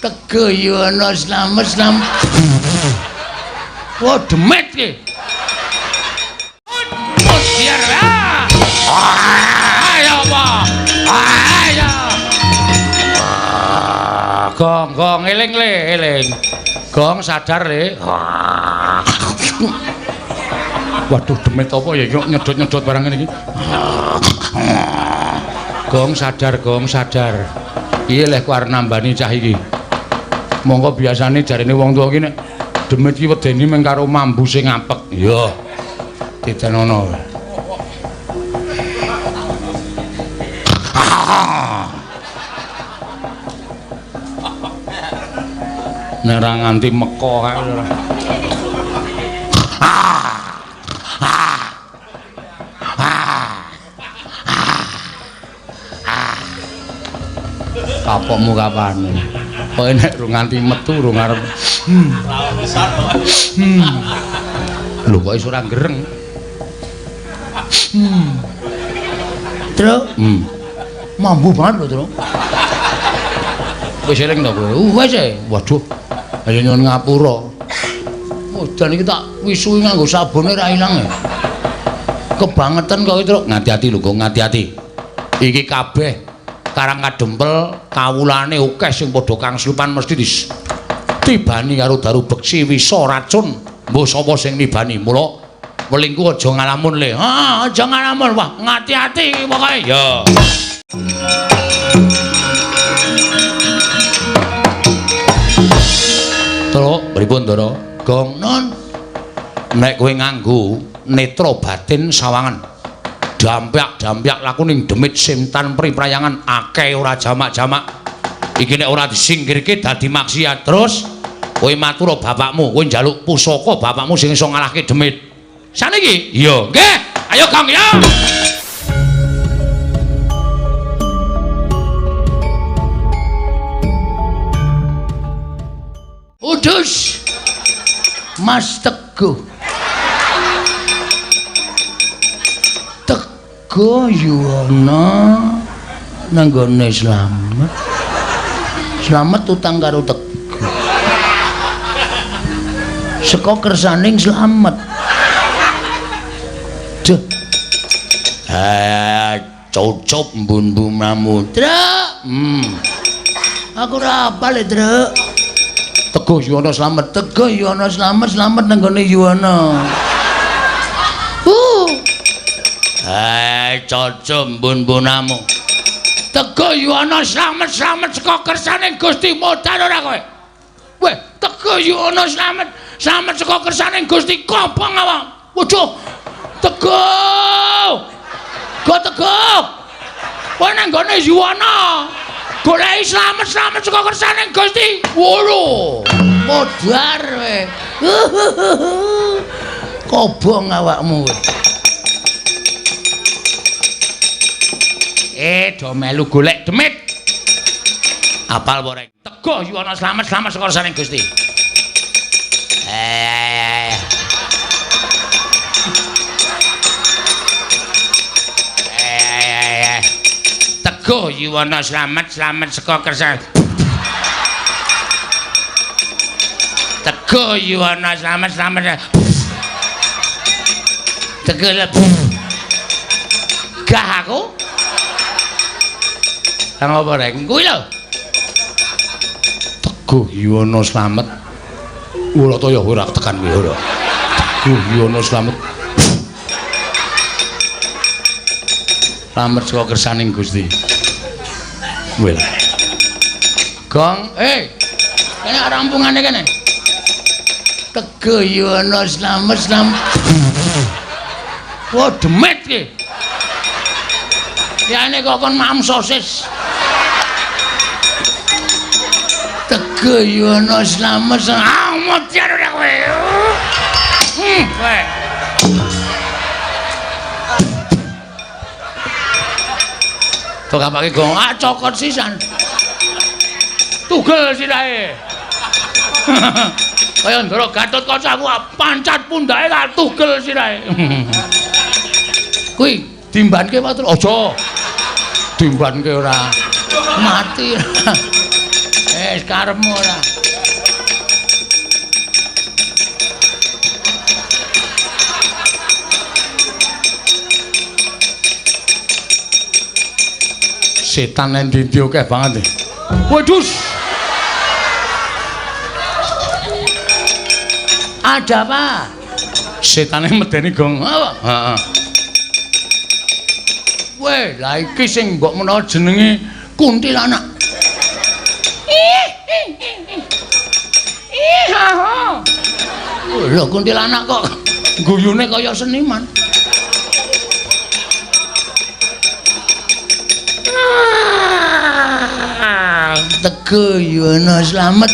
Teguh Yuwana slamet slamet. Wah, demit ki. Biar ya. Ayo apa? Ayo. Gong, gong, eling le, eling. Gong sadar le. Waduh, demit apa ya iki nyedot-nyedot barang ngene iki. Gong sadar, gong sadar. Piye leh ku arep nambani cah iki? Monggo biasane jarene wong tuwa iki nek demit iki wedeni mung karo mambu sing apek. Iya. Didanono. Nek ora nganti meko kae ora. Kapokmu kapan? Kowe nek rung nganti metu rung arep. Lho kok iso ora gereng? Truk. Mambu banget lho, Truk. Wis eling to kowe? Wis e. Waduh. Ayo nyuwun ngapura. Udan iki tak wisuhi nganggo sabune ra ilang e. Kebangetan kok iki, Truk. Ngati-ati lho, Gong, ngati-ati. Iki kabeh Karang Kadempel kawulane akeh sing padha kangslupan mesti ditibani karo daru beksi wisa racun. Mbuh sapa sing nibani? Mula welingku aja ngalamun le. Ha, aja ngalamun. Wah, ngati-ati iki pokoke. Ya. Truk, pripun, Ndara? Gong, non. Nek kowe nganggo netra batin sawangan, dampyak-dampyak laku ning demit simtan priprayangan akeh ora jamak-jamak. Iki nek ora disingkirke dadi maksiat. Terus kowe matur bapakmu, kowe njaluk pusaka bapakmu sing iso ngalahke demit. Saniki? Iya, nggih. Ayo Gong ya. Udus. Mas Teguh. Teguh Yuwana nanggone Slamet. Slamet utang karo Teguh. Saka kersaning Slamet. Duh. Cocop mbun-mbunamu. Truk. Aku ora apal, Truk. Teguh Yuwana Slamet, Teguh Yuwana Slamet, Slamet nanggone Yuwana. Cocok mbun-mbunamu. Teguh Yuwana Slamet, Slamet saka kersane Gusti modar ora kowe? Weh, Teguh Yuwana Slamet, Slamet saka kersane Gusti kobong awak. Waduh. Teguh. Go Teguh. Kowe nanggone Yuwana. Goleki slamet slamet saka kersane Gusti. Wolo. Modar kowe. Kobong awakmu kowe. Do melu golek demit. Apal apa rek? Teguh Yuwana slamet slamet saka kersane Gusti. Teguh Yuwana slamet slamet saka kersane. Teguh Yuwana slamet slamet. Teguh gah aku. Kang apa rek? Kuwi lho. Teguh Yuwana slamet. Ora to ya ora tekan kuwi ora. Teguh Yuwana slamet. Slamet saka kersaning Gusti. Wel. Gong, kene rampungane kene. Teguh Yuwana slamet slamet. Wah, demit iki. Liyane kok kon mam sosis. Teguh Yuwana slamet. Ah, modar ora kowe. Kowe. Tok kapake gong, ah cokot sisan. Tugel sirahe. Kaya Ndara Gatotkaca aku pancat pundake tak tugel sirahe. Kuwi dimbanke wae aja. Dimbanke ora mati. Wis karepmu ora. Setan nang ndi-ndi akeh banget. Waduh. Ada apa? Setane medeni gong. Apa? Heeh. Weh, lah iki sing mbok menawa jenenge kuntilanak. Ih, ih, ha. Lho kuntilanak kok guyune kaya seniman. Teguh Yuwana slamet.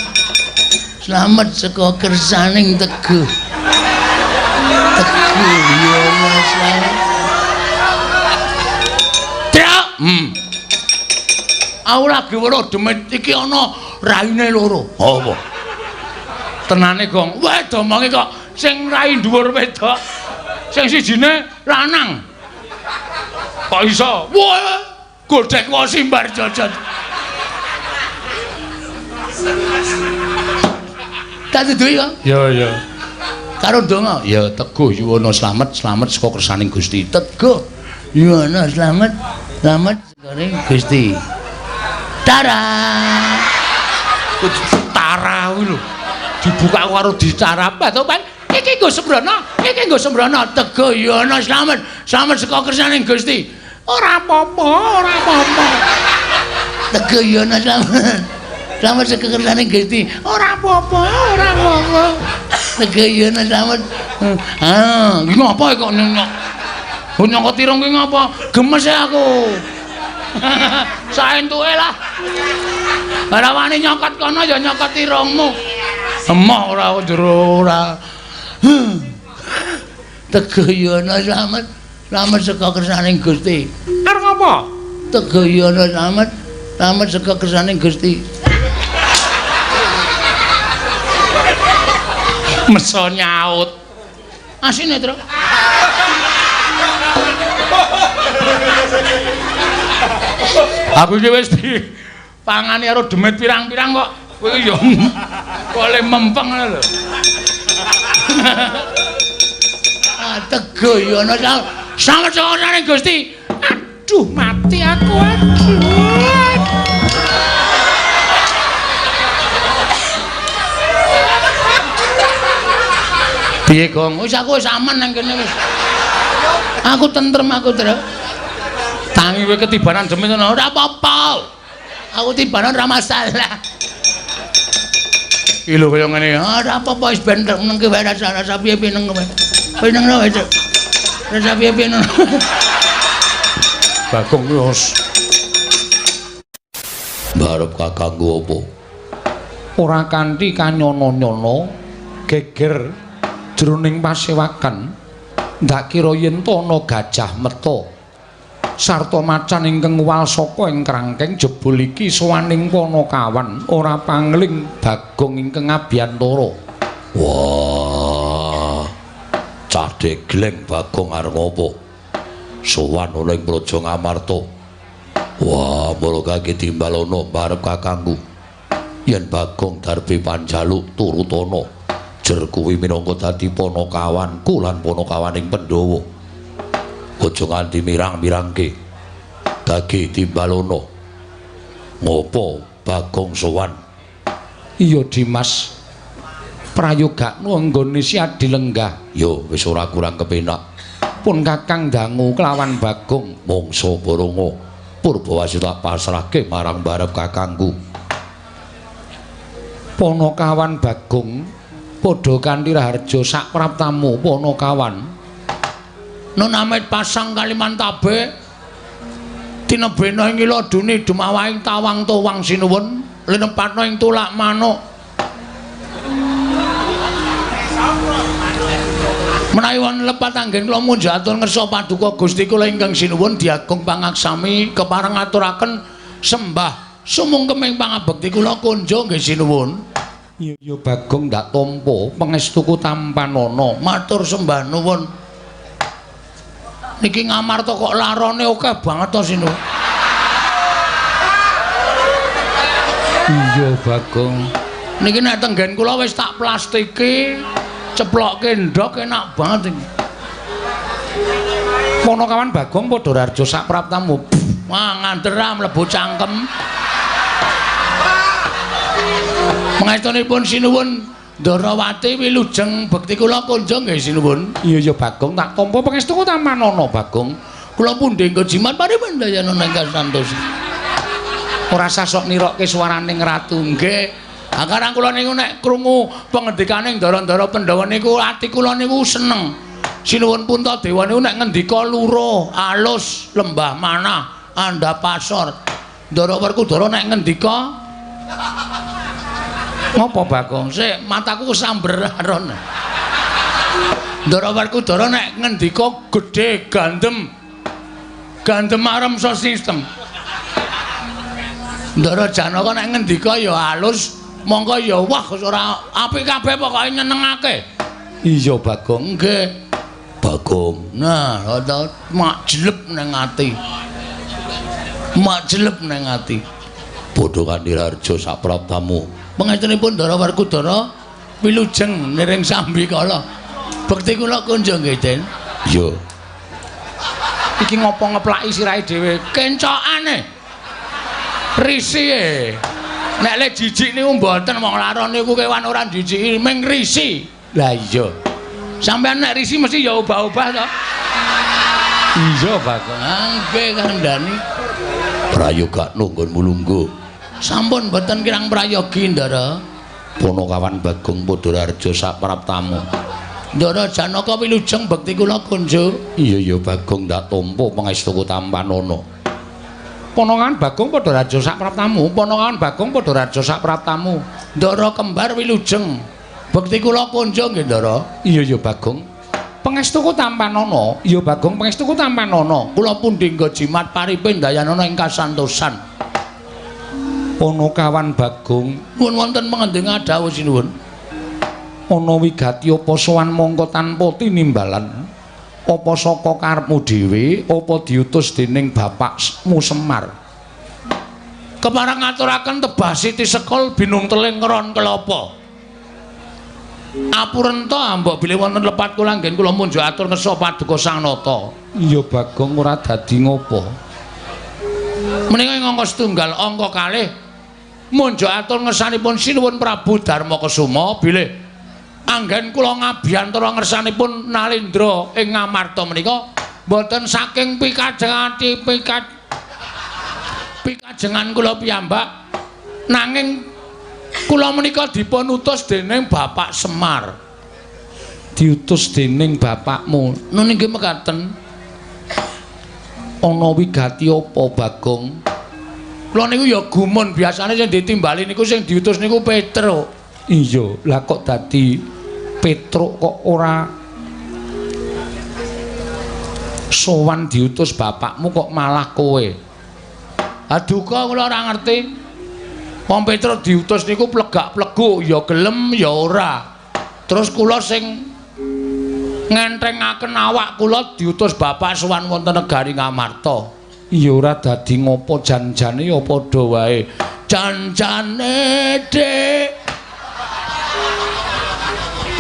Slamet saka kersaning Teguh. Teguh Yuwana slamet. Truk. Aku lagi weruh demit iki ana raine loro. Apa? Tenane Gong. Wah, domonge kok sing rai dhuwur wedok, sing sijine lanang. Kok iso? Wah, godhek wae simbar jojot. Tak duduhi kok. Ya, ya. Karo ndonga, ya Teguh Yuwana slamet, slamet saka kersaning Gusti. Teguh Yuwana slamet, slamet saka Gusti. Tara. Tara kuwi lho. Dibuka karo dicarap to, Pan. Iki nggo sembrono, iki nggo sembrono. Teguh Yuwana slamet, slamet saka kersaning Gusti. Ora apa-apa, ora apa-apa. Teguh Yuwana slamet. Slamet saka kersaning Gusti. Ora apa-apa, ora apa-apa. Teguh Yuwana slamet. Ah, iki ngopo kok nyok? Nyokot irung kuwi ngopo? Gemes aku. Saentuke lah. Ora wani nyokot kono ya nyokot irungmu. Emoh ora jero ora. Teguh Yuwana slamet, slamet saka kersaning Gusti. Arep ngopo? Teguh Yuwana slamet, slamet saka kersaning Gusti. Meso nyaut. Asine, Tru. Aku iki wis dipangani karo demit pirang-pirang kok. Kowe iki yo kok le mempeng ngono lho. Ah, Teguh Yuwana slamet saka kersaning Gusti. Aduh, mati aku. Aduh. Piye, Gong? Wis aku wis aman nang kene wis. Aku tentrem aku, Tru. Tangi kowe ketibanan demit ngono ora apa-apa. Aku tibanan ora masalah. Iki lho kaya ngene, ora apa-apa wis ben nengke wae rasa-rasa piye-piye neng kowe. Wis neng wae. Rasa piye-piye neng. Bagong kuwi wis mbarep kakangku apa? Ora kanthi kanyono-nyono geger jroning pasewakan ndak kira yen ana gajah meta sarta macan ingkang nguwal saka ing krangkeng jebul iki sowaning Panakawan ora pangling Bagong ingkang abiyantara. Wah, cah degleng Bagong arep ngopo? Sowan ana ing Praja Ngamarta. Wah, mula kaki timbalono mbarep kakangku. Yen Bagong darbe panjaluk turutana, jer kuwi minangka dadi panakawanku lan panakawaning Pandhawa. Aja nganti mirang-mirangke. Dagi timbalono. Ngopo Bagong sowan? Iya Dimas, prayogakno anggone si adi lenggah. Yo wis ora kurang kepenak. Pun kakang dangu kelawan Bagong. Mangsa Baronga Purbawasi tak pasrahke marang barep kakangku. Panakawan Bagong padha kanthi raharja sak praptamu Panakawan. Nun amit pasang Kalimantabe tinebena ing iladune dumawahing tawang towang sinuwun linepatna ing tulak manuk. Menawi wonten lepat anggen kula munjatur ngersa paduka Gusti kula ingkang sinuwun diagung pangaksami kepareng ngaturaken sembah sumungkeming pangabekti kula kunjung nggih sinuwun. Iya Bagong ndak tampa pangestuku tampanana matur sembah nuwun. Niki Ngamarta kok larane akeh banget to sinuwun. Iya Bagong. Niki nek tenggen kula wis tak plastiki, ceplokke ndhok enak banget iki. Ponokawan Bagong padha raja sak praptamu. Wah, ngander mlebu cangkem. Pangestunipun sinuwun Ndarawati wilujeng bekti kula kunjung nggih sinuwun. Iya ya Bagong, tak tampa pangestuku tamanana Bagong. Kula pundhi jimat paripun dayana ingkang santos. Ora sah sok nirokke swaraning ratu nggih. Ha karang kula niku nek krungu pangendikane ndara-ndara Pandhawa niku ati kula niku seneng. Sinuwun Puntadewa niku nek ngendika luruh, alus, lembah manah, andhap pasor. Ndara Werkudara nek ngendika ngopo Bagong? Sik mataku kesamber aron. Ndara Werkudara nek ngendika gedhe gandem. Gandem arem sistem. Ndara Janaka nek ngendika ya alus, mongko ya wah ora apik kabeh pokoke nyenengake. Iya Bagong, nggih. Bagong. Nah, mak jelep nang ati. Mak jelep nang ati. Padha kanthi raja sapraptamu. Pangestunipun Ndara Werkudara wilujeng niring sambikala. Bekti kula kunjung nggih, Den. Iya. Iki ngopo ngeplaki sirahe dhewe? Kencokane. Risi. Nek le jijik niku mboten wong laron niku kewan ora jijiki ming risi. Lah iya. Sampeyan nek risi mesti ya obah-obah to. Iya, Bagong. Nggih kandhani. Prayoga nunggon mulungguh. Sampun mboten kirang prayogi, Ndara. Ponokawan Bagong padha raja sapraptamu. Ndara Janaka wilujeng bekti kula kunjuk. Iya ya Bagong, ndak tampa pangestuku tampanana. Ponokawan Bagong padha raja sapraptamu. Ponokawan Bagong padha raja sapraptamu. Ndara kembar wilujeng bekti kula kunjuk nggih, Ndara. Iya ya Bagong. Pangestuku tampanana. Iya Bagong, pangestuku tampanana. Kula pundi nggo jimat paripin dayanana ing kasantosan. Ponokawan Bagong, nuwun wonten pangendinga dawuh sinuwun. Ana wigati apa sowan mongko tanpa tinimbalan? Apa saka karepmu dhewe, apa diutus dening bapakmu Semar? Kepareng ngaturaken tebah siti sekul binung teling ron kelapa. Apurenta mbok bilih wonten lepat kula anggen kula munjuk atur ngersa paduka Sang Nata. Iya Bagong, ora dadi ngopo. Menika ing angka setunggal angka kalih munjuk atur ngersanipun sinuwun Prabu Darma Kesuma bilih anggen kula ngabiyantara ngersanipun Nalendra ing Ngamarta menika mboten saking pikajengati pikajengan kula piyambak, nanging kula menika dipun utus dening Bapak Semar. Diutus dening bapakmu? Nun inggih mekaten. Ana wigati apa Bagong? Kula niku ya gumun, biasane sing ditimbali niku sing diutus niku Petruk. Iya, lah kok dadi Petruk kok ora sowan diutus bapakmu kok malah kowe? Aduka kula ora ngerti. Wong Petruk diutus niku plegak-pleguk, ya gelem ya ora. Terus kula sing ngenthengaken awak kula diutus bapak sowan wonten negari Ngamarta. Iya ora dadi ngopo, jan-jane ya padha wae. Jan-jane Dik.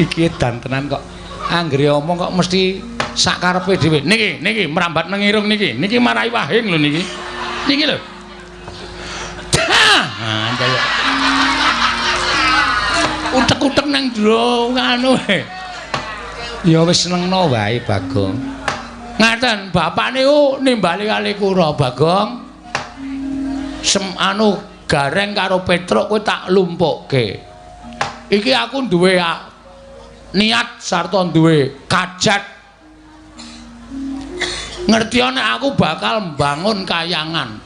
Iki edan tenan kok. Anggere omong kok mesti sak karepe dhewe. Niki, niki merambat nang irung niki. Niki marai wahing lho niki. Niki lho. Ah, kaya utek-utek nang jero anu. Ya wis senengno wae Bagong. Ngaten, bapak niku nimbali kali kula Bagong. Sem anu Gareng karo Petruk kowe tak lumpukke. Iki aku duwe niat sarta duwe kajat. Ngerti nek aku bakal mbangun kayangan.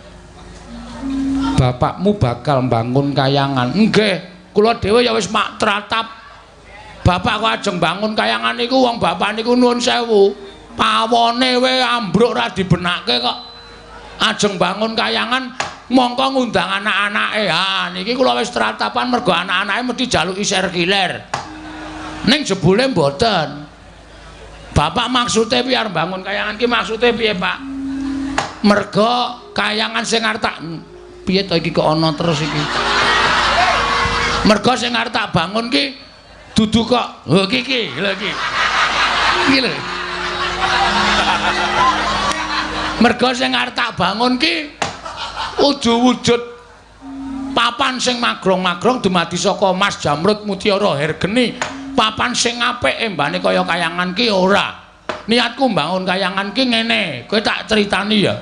Bapakmu bakal mbangun kayangan? Nggih, kula dhewe ya wis mak tratap. Bapak kok ajeng bangun kayangan niku wong bapak niku nuwun sewu. Pawone we ambruk ora dibenake kok. Ajeng bangun kayangan mongko ngundang anak-anake. Ha niki kula wis tratapan mergo anak-anake mesti jaluki serkiler. Ning jebule mboten. Bapak maksude piye arep bangun kayangan ki maksude piye, Pak? Mergo kayangan sing arep tak piye to iki kok ana terus iki. Mergo sing arep tak bangun ki dudu kok. Lho iki iki, lho iki. Iki lho. Mergo sing arep tak bangun ki udu wujud papan sing magrong-magrong dumadi saka Mas Jamrud Mutiara Hergeni. Papan sing apik embane kaya kayangan ki ora. Niatku mbangun kayangan ki ngene, kowe tak critani ya.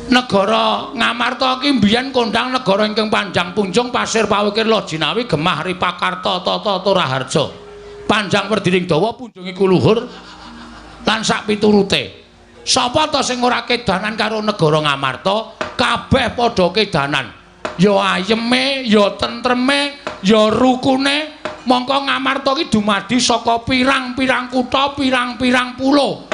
Negara Ngamarta ki mbiyen kondang negara ingkang panjang punjung pasir pawukir Lojinawi Gemah Ripakarta Tata Toraharja. Panjang werdining dawa punjung iku luhur lan sak piturute. Sapa ta sing ora kedanan karo negara Ngamarta? Kabeh padha kedanan. Ya ayeme, ya tentreme, ya rukune. Mongko Ngamarta ki dumadi saka pirang-pirang kutha, pirang-pirang pulo.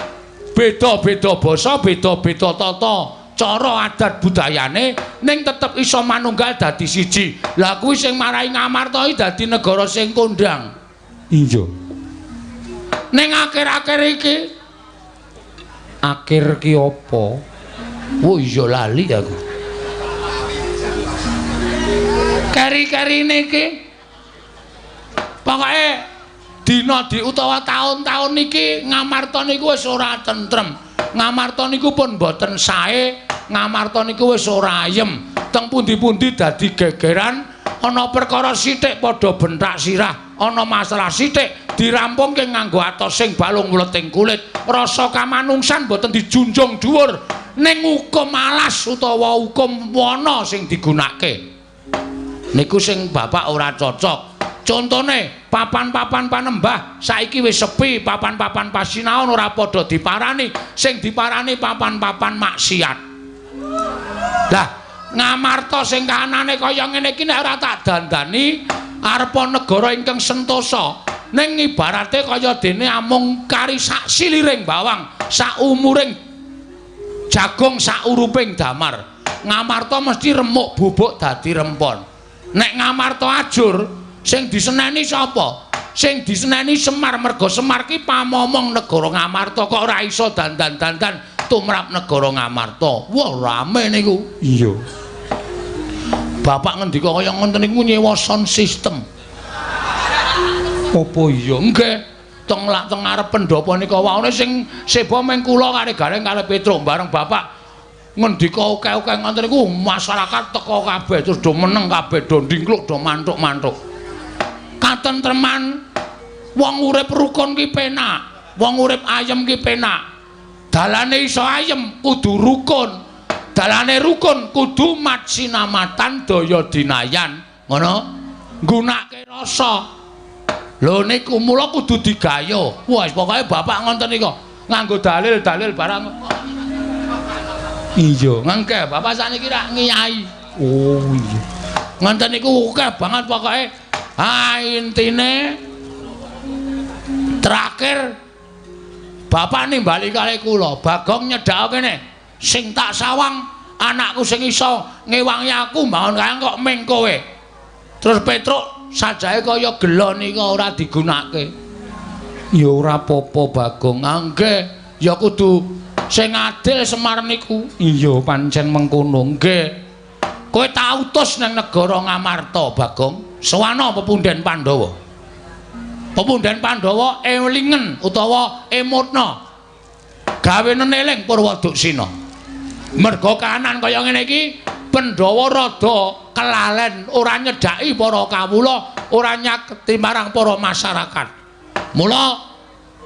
Beda-beda basa, beda-beda tata cara adat budayane, ning tetep iso manunggal dadi siji. Lah kuwi sing marai Ngamarta iki dadi negara sing kondang. Iya. Ning akhir-akhir iki akhir ki apa? Oh iya lali aku. Keri-kerine iki pokoke dina di utawa taun-taun niki Ngamarta niku wis ora tentrem. Ngamarta niku pun mboten sae, Ngamarta niku wis ora ayem. Teng pundi-pundi dadi gegeran, ana perkara sithik padha benthak sirah, ana masalah sithik dirampungke nganggo atos sing balung wleting kulit. Rasa kamanungsan mboten dijunjung dhuwur ning hukum alas utawa hukum wana sing digunakake. Niku sing bapak ora cocok. Contone papan-papan panembah saiki wis sepi, papan-papan pasinaon ora padha diparani, sing diparani papan-papan maksiat. Lah Ngamarta sing kahanane kaya ngene iki nek ora tak dandani arepa negara ingkang sentosa, ning ibarate kaya dene amung kari sak siliring bawang, sak umuring jagung, sak uruping damar. Ngamarta mesti remuk bubuk dadi rempon. Nek Ngamarta ajur, sing diseneni sapa? Sing diseneni Semar, merga Semar ki pamomong negara Ngamarta kok ora iso dandan-dandan tumrap negara Ngamarta. Wah, rame niku. Iya. Bapak ngendika kaya ngoten niku nyewa sound system. Apa iya? Nggih. Teng lak teng ngarep pendhapa nika waone sing seba meng kula karo Gareng karo Petruk bareng bapak ngendika akeh-akeh ngoten niku masyarakat teka kabeh terus do meneng kabeh, do ndingkluk, do mantuk-mantuk. Katentreman wong urip rukun ki penak, wong urip ayem ki penak. Dalane iso ayem kudu rukun. Dalane rukun kudu matsinamatan daya dinayan, ngono. Nggunakake rasa. Lho niku mula kudu digayo. Wah, pokoke bapak ngoten nika nganggo dalil-dalil barang. Iya, ngengke bapak sakniki rak ngiyai. Oh iya. Ngoten niku akeh banget pokoke. Ah intine terakhir bapak nimbali kalih kula, Bagong nyedhak kene. Sing tak sawang anakku sing iso ngewangi aku mbangun kayang kok ming kowe. Terus Petruk sajae kaya gelo nika ora digunakake. Ya ora apa-apa Bagong. Nggih, ya kudu sing adil Semar niku. Iya, pancen mengkono. Nggih. Kowe tak utus nang negara Ngamarta, Bagong. Sowana pepunden Pandhawa. Pepunden Pandhawa elingen utawa emotna. Gawene eling Purwaduksina. Merga kahanan kaya ngene iki Pandhawa rada kelalen, ora nyedhaki para kawula, ora nyaketi marang para masyarakat. Mula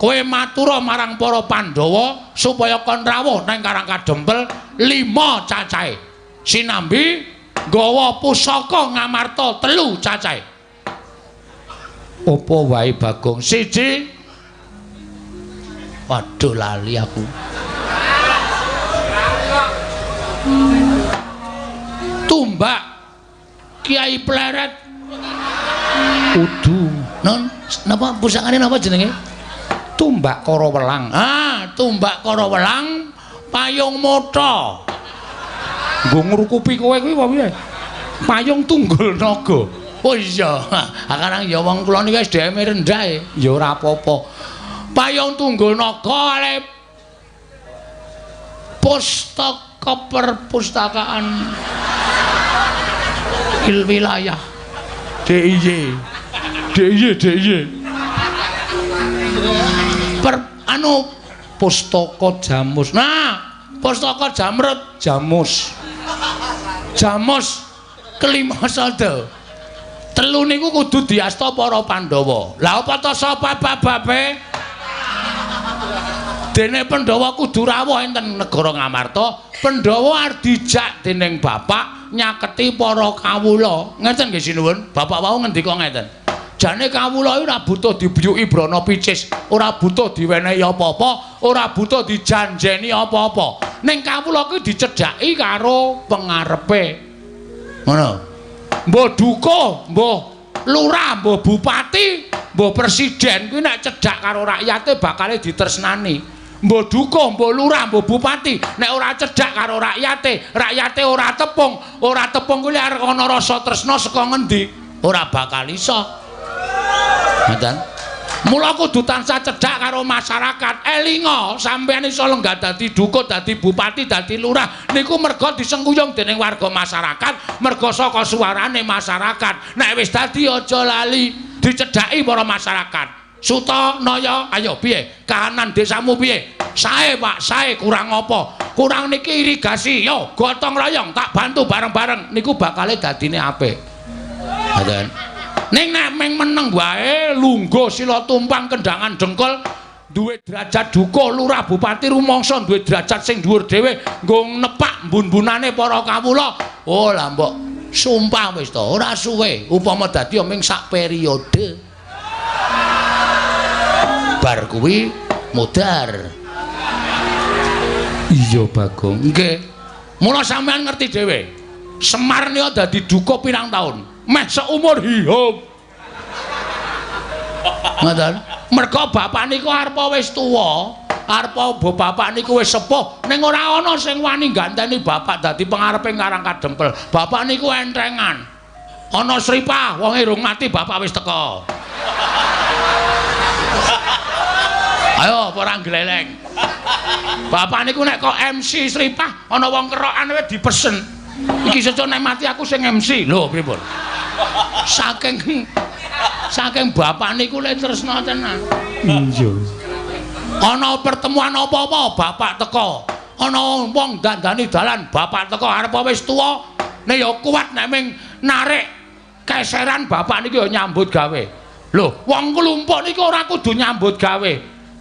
kowe matura marang para Pandhawa supaya kon rawuh nang Karang Kadempel 5 cacahe. Sinambi nggawa pusaka Ngamarta 3 cacahe. Apa wae Bagong? Siji. Waduh lali aku. Tumbak Kiai Pleret. Udu. Non, napa pusakane napa jenenge? Tumbak Karawelang. Ah, tumbak Karawelang payung mata. Nggo ngrukupi kowe kuwi apa piye? Payung tunggul naga. Oh iya, sekarang ya wong kula niki SDM rendah e. Ya ora apa-apa. Payung tunggul naga ale pustaka perpustakaan wilayah. DIY. DIY DIY. Per anu pustaka Jamus. Nah, pustaka Jamrut Jamus. Jamus kelima sada. Telu niku kudu diasta para Pandhawa. Lah apa ta sapa bababe? Dene Pandhawa kudu rawuh enten negara Ngamarta. Pandhawa arep dijak dening bapak nyaketi para kawula. Ngeten nggih sinuwun. Bapak wau ngendika ngeten. Jane kawula ora butuh dibiyuki brana picis, ora butuh diwenehi apa-apa, ora butuh dijanjeni apa-apa. Ning kawula kuwi dicedhaki karo pengarepe. Ngono. Mbah dukuh, mbah lurah, mbah bupati, mbah presiden kuwi nek cedhak karo rakyate bakale ditresnani. Mbah dukuh, mbah lurah, mbah bupati nek ora cedhak karo rakyate, rakyate ora tepung kuwi arep ana rasa tresna saka ngendi? Ora bakal iso. Ngoten. Mula kudu tansah cedhak karo masyarakat. Elinga sampeyan iso lenggah dadi dukuh, dadi bupati, dadi lurah niku merga disengkuyung dening warga masyarakat, merga saka suarane masyarakat. Nek wis dadi aja lali dicedhaki para masyarakat. Suta Naya, ayo piye? Kahanan desamu piye? Sae Pak, sae kurang apa? Kurang niki irigasi. Yo gotong royong tak bantu bareng-bareng niku bakale dadine apik. Ngoten. Ning nek meng meneng wae lungguh sila tumpang kendangan dengkul duwe derajat dukuh lurah bupati rumangsa duwe derajat sing dhuwur dhewe nggo nepak mbun-mbunane para kawula. Oh lah mbok sumpah wis to ora suwe upama dadi ming sak periode. Bar kuwi modar. Iya Bagong. Nggih. Mula sampean ngerti dhewe. Semar nika dadi dukuh pirang taun? Meh seumur hidup. Ngoten. Merga bapak niku arep wis tuwa, arep bapak niku wis sepuh, ning ora ana sing wani ganteni bapak dadi pengarepe Karang Kadempel. Bapak niku entrengan. Ana sripah, wonge rung mati bapak wis teka. Ayo ora gleleng. Bapak niku nek kok MC sripah ana wong kerokan wis dipesen. Iki sesuk nek mati aku sing MC. Lho pripun? Saking bapak niku le tresna tenan. Iya. Ana pertemuan apa-apa bapak teka. Ana wong dandani dalan bapak teka arep wis tuwa nek ya kuat nek ming narik keseran bapak niku ya nyambut gawe. Lho, wong klumpuk niku ora kudu nyambut gawe.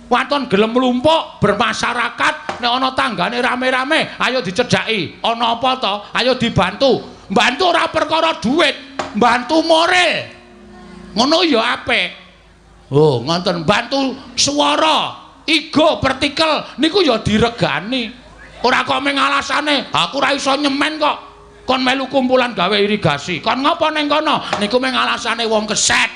Waton gelem mlumpuk bermasyarakat nek ana tanggane rame-rame ayo dicedhaki. Ana apa to? Ayo dibantu. Bantu ora perkara duit, bantu moral. Ngono ya apik. Oh, ngoten bantu swara, igo pertikel niku ya diregani. Ora kok mung alasane, aku ora iso nyemen kok. Kon melu kumpulan gawe irigasi. Kon ngopo ning kono? Niku mung alasane wong keset.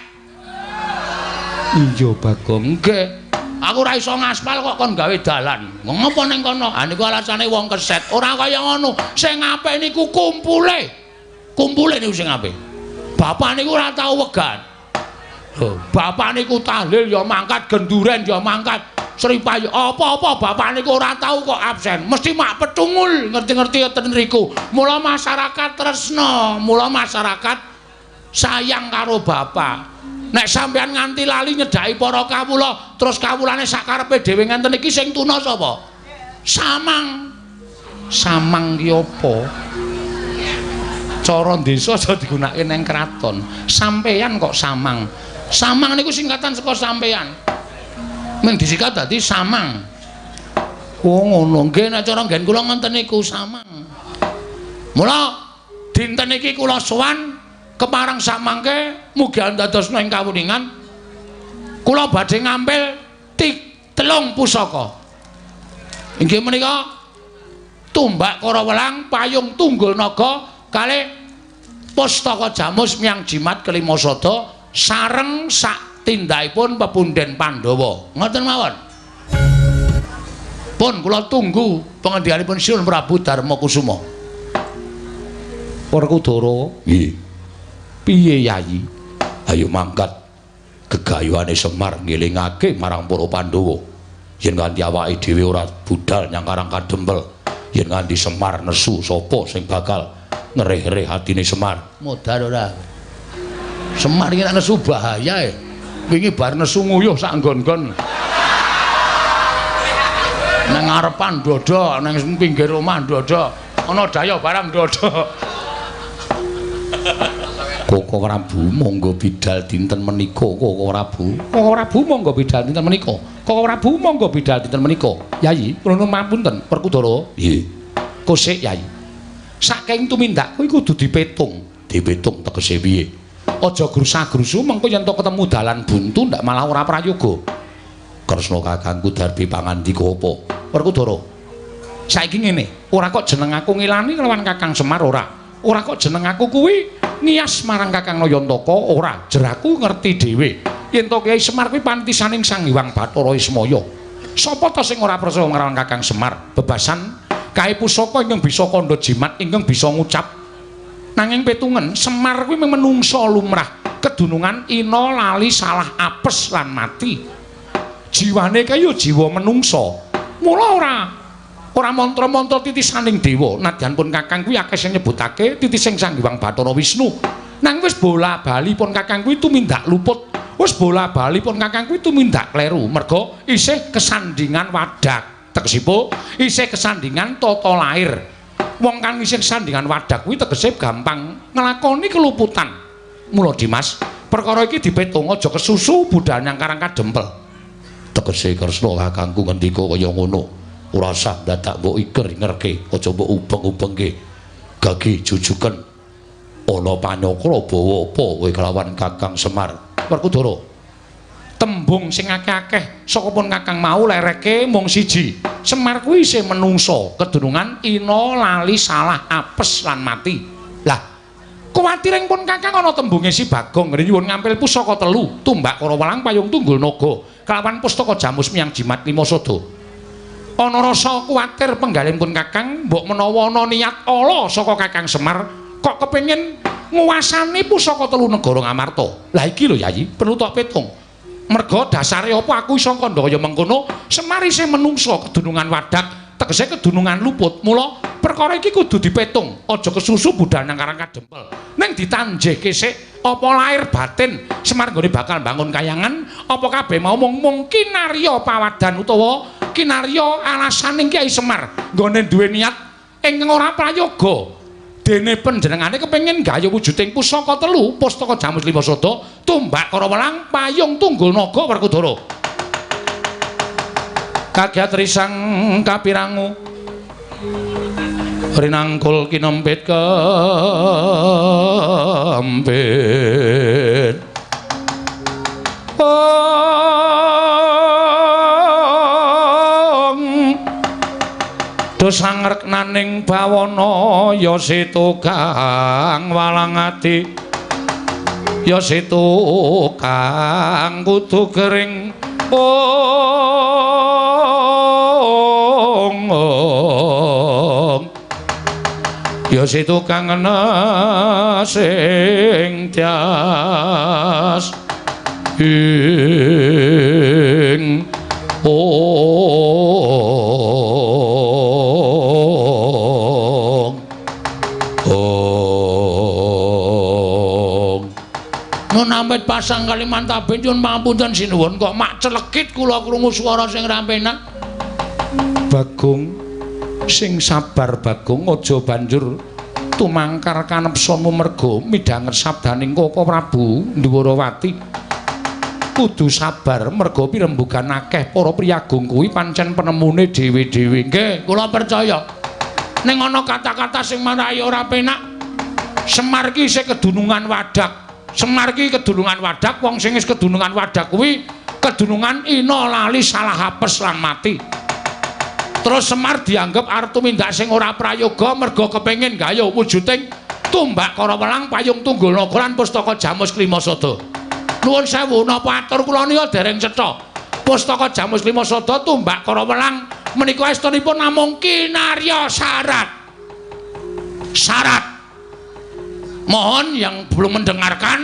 Iya Bagong. Nggih. Aku ora iso ngaspal kok kon gawe dalan. Ngopo ning kono? Ha niku alasane wong keset. Ora kaya ngono. Sing apik niku kumpule. Kumpule niku sing apik. Bapak niku ora tau wegan. Lho, bapak niku tahlil ya mangkat, genduren ya mangkat, sripah ya apa-apa bapak niku ora tau kok absen. Mesti mak petungul ngerti-ngerti ten riku. Mula masyarakat tresna, mula masyarakat sayang karo bapak. Nek sampean nganti lali nyedhaki para kawula, terus kawulane sakarepe dhewe ngenten iki sing tuna sapa? Samang. Samang ki apa? Cara desa aja digunakake ning kraton. Sampeyan kok samang. Samang niku singkatan saka sampeyan. Mung disikat dadi samang. Oh ngono. Nggih nek cara nggen kula ngoten niku samang. Mula dinten iki kula sowan kepareng samangke mugi andadosna ing kawuningan kula badhe ngampil telung pusaka. Inggih menika tumbak Karawelang, payung tunggul naga kalih pustaka Jamus miang jimat kelima sada sareng sak tindakipun pepunden Pandhawa. Ngoten mawon. Pun kula tunggu pengendikanipun Sinuwun Prabu Darma Kusuma. Werkudara. Nggih. Piye Yayi? Ayo mangkat gegayuhane Semar ngelingake marang para Pandhawa. Yen nganti awake dhewe ora budal nyang Karang Kadempel, yen nganti Semar nesu sapa sing bakal ngereh-reh atine Semar? Modar ora. Semar iki nek nesu bahaya e. Wingi bar nesu nguyuh sak nggon-nggon. Nang ngarepan dodok, nang pinggir omah dodok, ana daya barang dodok. Koko Prabu monggo bidal dinten menika, Koko Prabu. Koko Prabu monggo bidal dinten menika. Koko Prabu monggo bidal dinten menika. Yayi, kula nuwun mapunten, Werkudara. Nggih. Kosik Yayi. Saking tumindak kuwi kudu dipetung. Dipetung tegese piye? Aja grusa-grusu mengko yen to ketemu dalan buntu ndak malah ora prayoga. Kresna kakangku darbi pangandika apa? Werkudara. Saiki ngene, ora kok jeneng aku ngilani kelawan Kakang Semar ora. Ora kok jeneng aku kuwi ngiyas marang Kakang Nayantaka ora. Jeraku ngerti dhewe. Yen to Kyai Semar kuwi panitisaning Sang Hyang Bathara Ismaya. Sapa to sing ora percaya marang Kakang Semar? Bebasan kae pusaka ingkang bisa kandha jimat ingkang bisa ngucap. Nanging petungen Semar kuwi menungsa lumrah, kedunungan ina lali salah apes lan mati. Jiwane kae ya jiwa menungsa. Mula ora mantra-mantra titisaning dewa. Nadyan pun Kakang kuwi akeh sing nyebutake titising Sang Hyang Bathara Wisnu. Nang wis bola-bali pun Kakang kuwi tumindak luput. Wis bola-bali pun Kakang kuwi tumindak kleru merga isih kesandingan wadak. Tegesipun isih kesandingan tata lair. Wong kang isih kesandingan wadak kuwi tegese gampang nglakoni keluputan. Mula Dimas, perkara iki dipetung aja kesusu budal nyang Karang Kadempel. Tegese Kresna kakangku ngendika kaya ngono. Ora usah dadak mbok iker-ikerke, aja mbok ubeng-ubengke. Gagi jujuken ana panyakra bawa apa kowe kelawan Kakang Semar? Werkudara. Tembung sing akeh-akeh saka pun Kakang mau lereke mung siji. Semar kuwi isih menungsa, kedunungan ina lali salah apes lan mati. Lah, kuwatiring pun Kakang ana tembunge si Bagong ngene nyuwun ngampil pusaka telu, tumbak Karawelang payung tunggul naga, kelawan pustaka jamus miyang jimat lima sada. Ana rasa kuwatir penggalih pun Kakang mbok menawa ana niat ala saka Kakang Semar kok kepengin nguwasani pusaka telu negara Ngamarta. Lah iki lho Yayi, perlu tok petung. Merga dasare apa aku iso kandha kaya mengkono, Semar isih menungsa kedunungan wadak, tegese kedunungan luput. Mula perkara iki kudu dipetung, aja kesusu budal nang Karang Kadempel. Ning ditanjehke sik apa lahir batin Semar nggone bakal bangun kayangan, apa kabeh mau mung kinarya pawadan utawa kinarya alasaning Kyai Semar nggone duwe niat ingkang ora prayoga. Dene panjenengane kepengin gayuh wujuding pusaka telu, pustaka jamus lima sada, tumbak Karawelang, payung tunggul naga Werkudara. Kagiat risang kapirangu rinangkul kinempit kempit. Dosa ngreknaning bawana ya situ kang walang ati, ya situ kang kudu kering. Ong ya situ kang sing tias ing Nun ampit pasang Kalimantan nyuwun pangapunten sinuwun kok mak celekit kula krungu swara sing ra penak. Bagong sing sabar Bagong, aja banjur tumangkar kanepsamu merga midhanget sabdaning Koko Prabu Ndhuwarawati. Kudu sabar merga pirembugan akeh para priyagung kuwi pancen penemune dhewe-dhewe. Nggih, kula percaya. Ning ana kata-kata sing marai ora penak. Semar ki isih kedunungan wadak. Semar ki kedunungan wadak, wong sing wis kedunungan wadak kuwi kedunungan ina lali salah apes lan mati. Terus Semar dianggep arep tumindak sing ora prayoga merga kepengin gayuh wujuding tumbak Karawelang payung tunggul naga lan pustaka jamus klima sada. Nuwun sewu, napa atur kula nika dereng cetha. Pustaka jamus lima sada tumbak Karawelang menika estunipun namung kinarya syarat. Syarat. Mohon yang belum mendengarkan,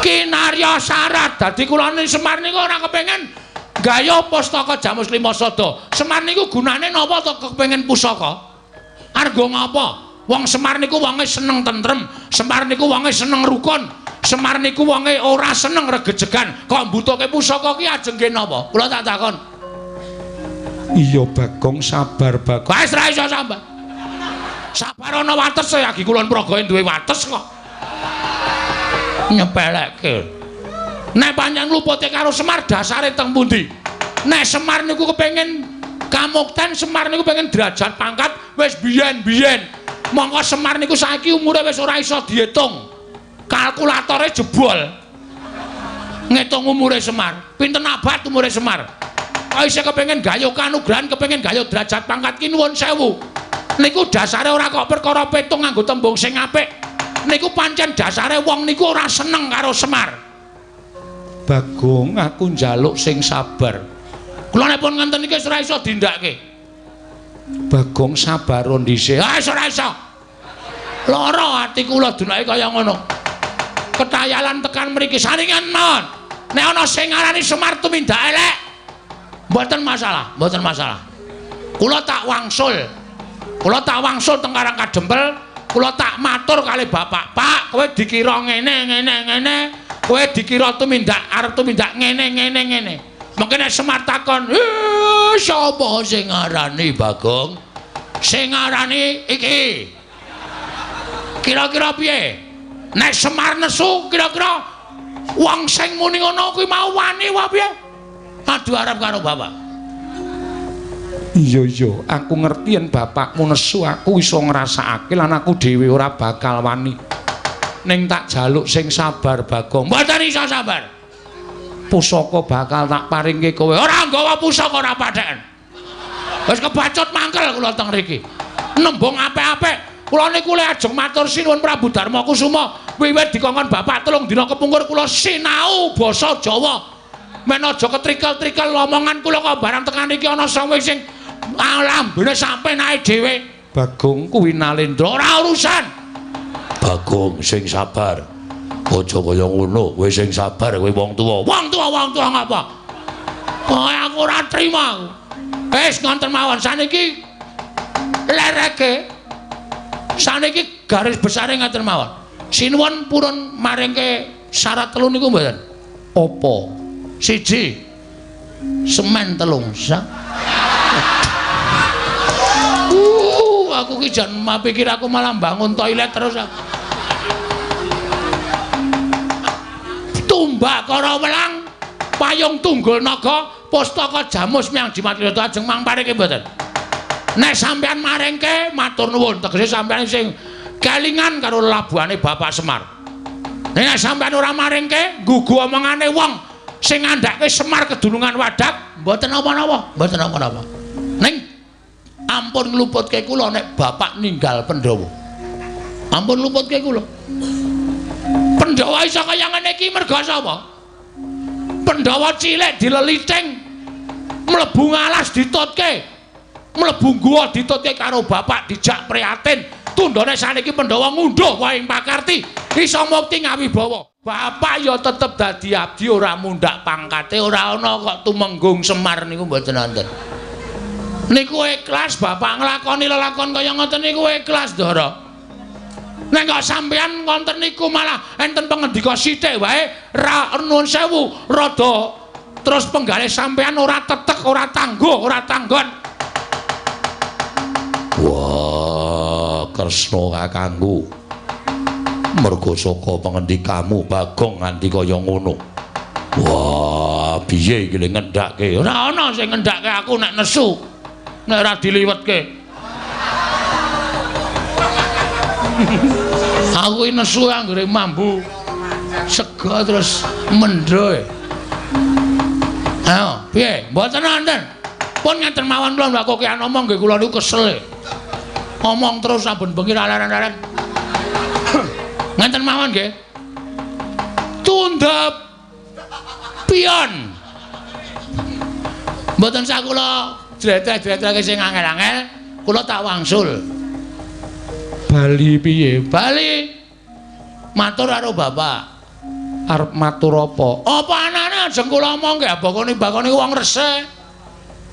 kinarya syarat. Dadi kula Semar niku ora kepengin gayuh pustaka jamus lima sada. Semar niku gunane napa to kepengin pusaka? Argo ngapa? Wong Semar niku wonge seneng tentrem, Semar niku wonge seneng rukun, Semar niku wonge ora seneng regejegan. Kok mbutuhke pusaka ki ajeng nggih napa? Kula tak takon. Iya Bagong, sabar Bagong. Wis ra iso sabar. Sabar ana wates ya, Ki Kulon Progo duwe wates kok. Nyepelekke. Nek pancen lupute karo Semar dasare teng pundi? Nek Semar niku kepengin kamukten, Semar niku pengen derajat pangkat wis biyen-biyen. Mongko Semar niku saiki umure wis ora iso diitung. Kalkulatore jebol. Ngitung umure Semar. Pinten abad umure Semar? Kok isih kepengin gayuh kanugrahan, kepengin gayuh derajat pangkat ki nuwun sewu. Niku dasare ora kok perkara petung nganggo tembung sing apik. Niku pancen dasare wong niku ora seneng karo Semar. Bagong, aku njaluk sing sabar. Kula nek pun ngenten iki wis ora iso dindakake. Bagong sabar dhisik. Ah wis ora iso. Lara ati kula dunake kaya ngono. Ketayalan tekan mriki saringan mawon. Nek ana sing ngarani Semar tumindak elek, mboten masalah, mboten masalah. Kula tak wangsul. Kula tak wangsul teng Karang Kadempel, kula tak matur kali bapak, "Pak, kowe dikira ngene ngene ngene, kowe dikira tumindak arep tumindak ngene ngene ngene." Mungkin nek Semar takon, "Sapa sing ngarani Bagong?" Sing ngarani iki. Kira-kira piye? Nek Semar nesu, kira-kira wong sing muni ngono kuwi mau wani wae piye? Adu arep karo bapak. Iya iya, aku ngerti yen bapakmu nesu, aku iso ngrasakake lan aku dhewe ora bakal wani. Ning tak jaluk sing sabar Bagong. Mboten iso sabar. Pusaka bakal tak paringke kowe. Ora nggawa pusaka ora patheken. Wis kebacut mangkel kula teng mriki. Nembung apik-apik. Kula niku le ajeng matur sinuwun Prabu Darma Kusuma. Wiwit dikongkon bapak 3 dina kepungkur kula sinau basa Jawa. Men aja ketrikel-trikel omongan kula kok barang tekan iki ana sing sing lambene sampe nae dhewe. Bagong kuwi Nalendra ora urusan. Bagong sing sabar. Aja kaya ngono, kowe sing sabar kowe wong tuwa. Wong tuwa wong tuwa ngapa? Kowe aku ora trima aku. Wis ngonten mawon saniki lereke. Saniki garis besare ngaten mawon. Sinuwun purun maringke syarat 3 niku mboten. Apa? 1 semen 3 sak. Aku ki jan pikir aku malah bangun toilet terus aku. Tumbak kara welang, payung tunggul naga, pustaka jamus miang jimat liyata ajeng mangparike mboten. Nek sampean maringke matur nuwun, tegese sampean sing kelingan karo labuhane Bapak Semar. Nek sampean ora maringke, nggugu omongane wong sing ngandhake Semar kedunungan wadak, mboten napa-napa, mboten napa-napa. Ning ampun ngluputke kula nek bapak ninggal Pandhawa. Ampun ngluputke kula. Pandhawa iso kaya ngene iki merga sapa? Pandhawa cilik dileliting, mlebu ngalas ditutke, mlebu guwa ditutke karo bapak dijak prihatin. Tundhone saniki Pandhawa ngunduh wae ing pakarti, iso mukti ngawibawa. Bapak ya tetep dadi abdi ora mundhak pangkate, ora ana kok tumenggung Semar niku mboten wonten. Niku ikhlas bapak nglakoni lelakon kaya ngoten niku ikhlas Ndara. Nek kok sampean ngonten niku malah enten pengendika sithik wae ra nuwun sewu rada terus penggalih sampean ora tetek, ora tangguh, ora tanggon. Wah, Kresna kakangku. Mergo saka pengendikamu Bagong nganti kaya ngono. Wah, piye iki ngendhake? Ora ana sing ngendhake aku nek nesu. Nek ora diliwetke. Aku iki nesu anggere mambu sega terus mendho. Ayo, piye? Mboten wonten. Pun ngeten mawon kula mbak kokean omong nggih kula niku kesel. Ngomong terus saben bengi laren-laren. Ngeten mawon nggih. Tundhep pion. Mboten sak kula jletreh-jletrehke sing angel-angel, kula tak wangsul. Bali piye? Bali matur karo bapak. Arep matur apa? Apa anane ajeng kula omongke bakone-bakone wong resik.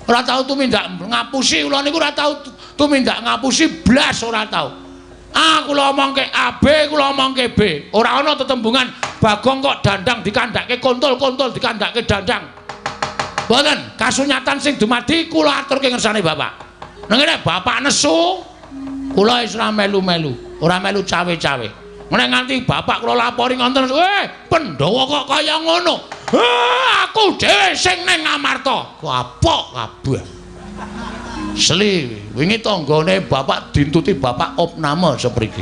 Ora tau tumindak ngapusi kula niku ora tau tumindak ngapusi blas ora tau. A kula omongke A, B kula omongke B. Ora ana tetembungan Bagong kok dandang dikandhake kontol, kontol dikandhake dandang. Mboten, kasunyatan sing dumadi kula aturke ngersane Bapak. Nang ngene Bapak nesu, kula wis ora melu-melu, ora melu cawe-cawe. Nek nganti Bapak kula lapori ngoten, Pandhawa kok kaya ngono. Aku dhewe sing ning Ngamarta. Kapok kabeh. Seli, wingi tanggane Bapak dintuti Bapak opname sepriki.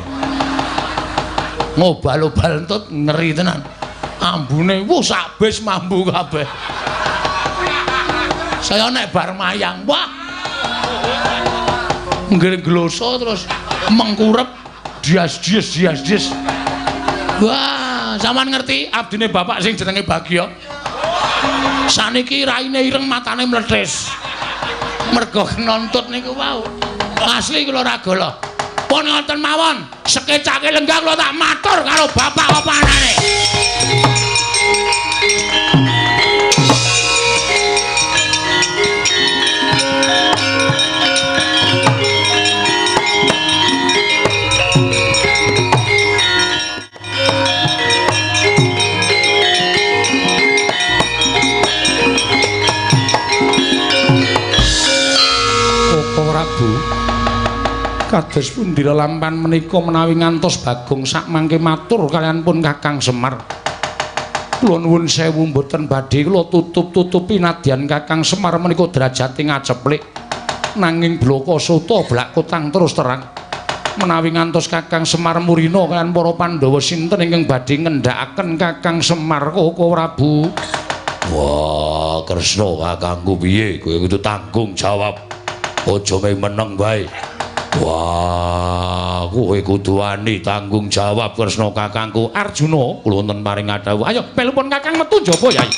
Ngobal-obal entut ngeri tenan. Ambune wuh sak bis mambu kabeh. Saya nek bar mayang, wah. Nggloso terus mengkurep dias-dias dias-dias. Wah, sampean ngerti abdine Bapak sing jenenge Bagya. Saniki raine ireng matane mlethis. Mergo kenontut niku wau. Asli kula ora golo. Pun ngoten mawon, sekecake lenggah kula tak matur karo Bapak apa anane. Kados pundi lelampan menika menawi ngantos Bagong sakmangke matur kaliyan pun Kakang Semar. Kula nuwun sewu mboten badhe kula tutup-tutupi nadyan Kakang Semar menika derajate ngaceplik. Nanging blaka suta blak kotang terus terang. Menawi ngantos Kakang Semar murina kaliyan para Pandhawa sinten ingkang badhe ngendhakaken Kakang Semar Koko Prabu. Wah, Kresna kakangku piye kowe kudu tanggung jawab. Aja mung meneng wae. Wah, kowe kudu wani tanggung jawab Kresna kakangku. Arjuna, kula wonten paring dhawuh. Ayo melu pun Kakang metu njaba, Yai.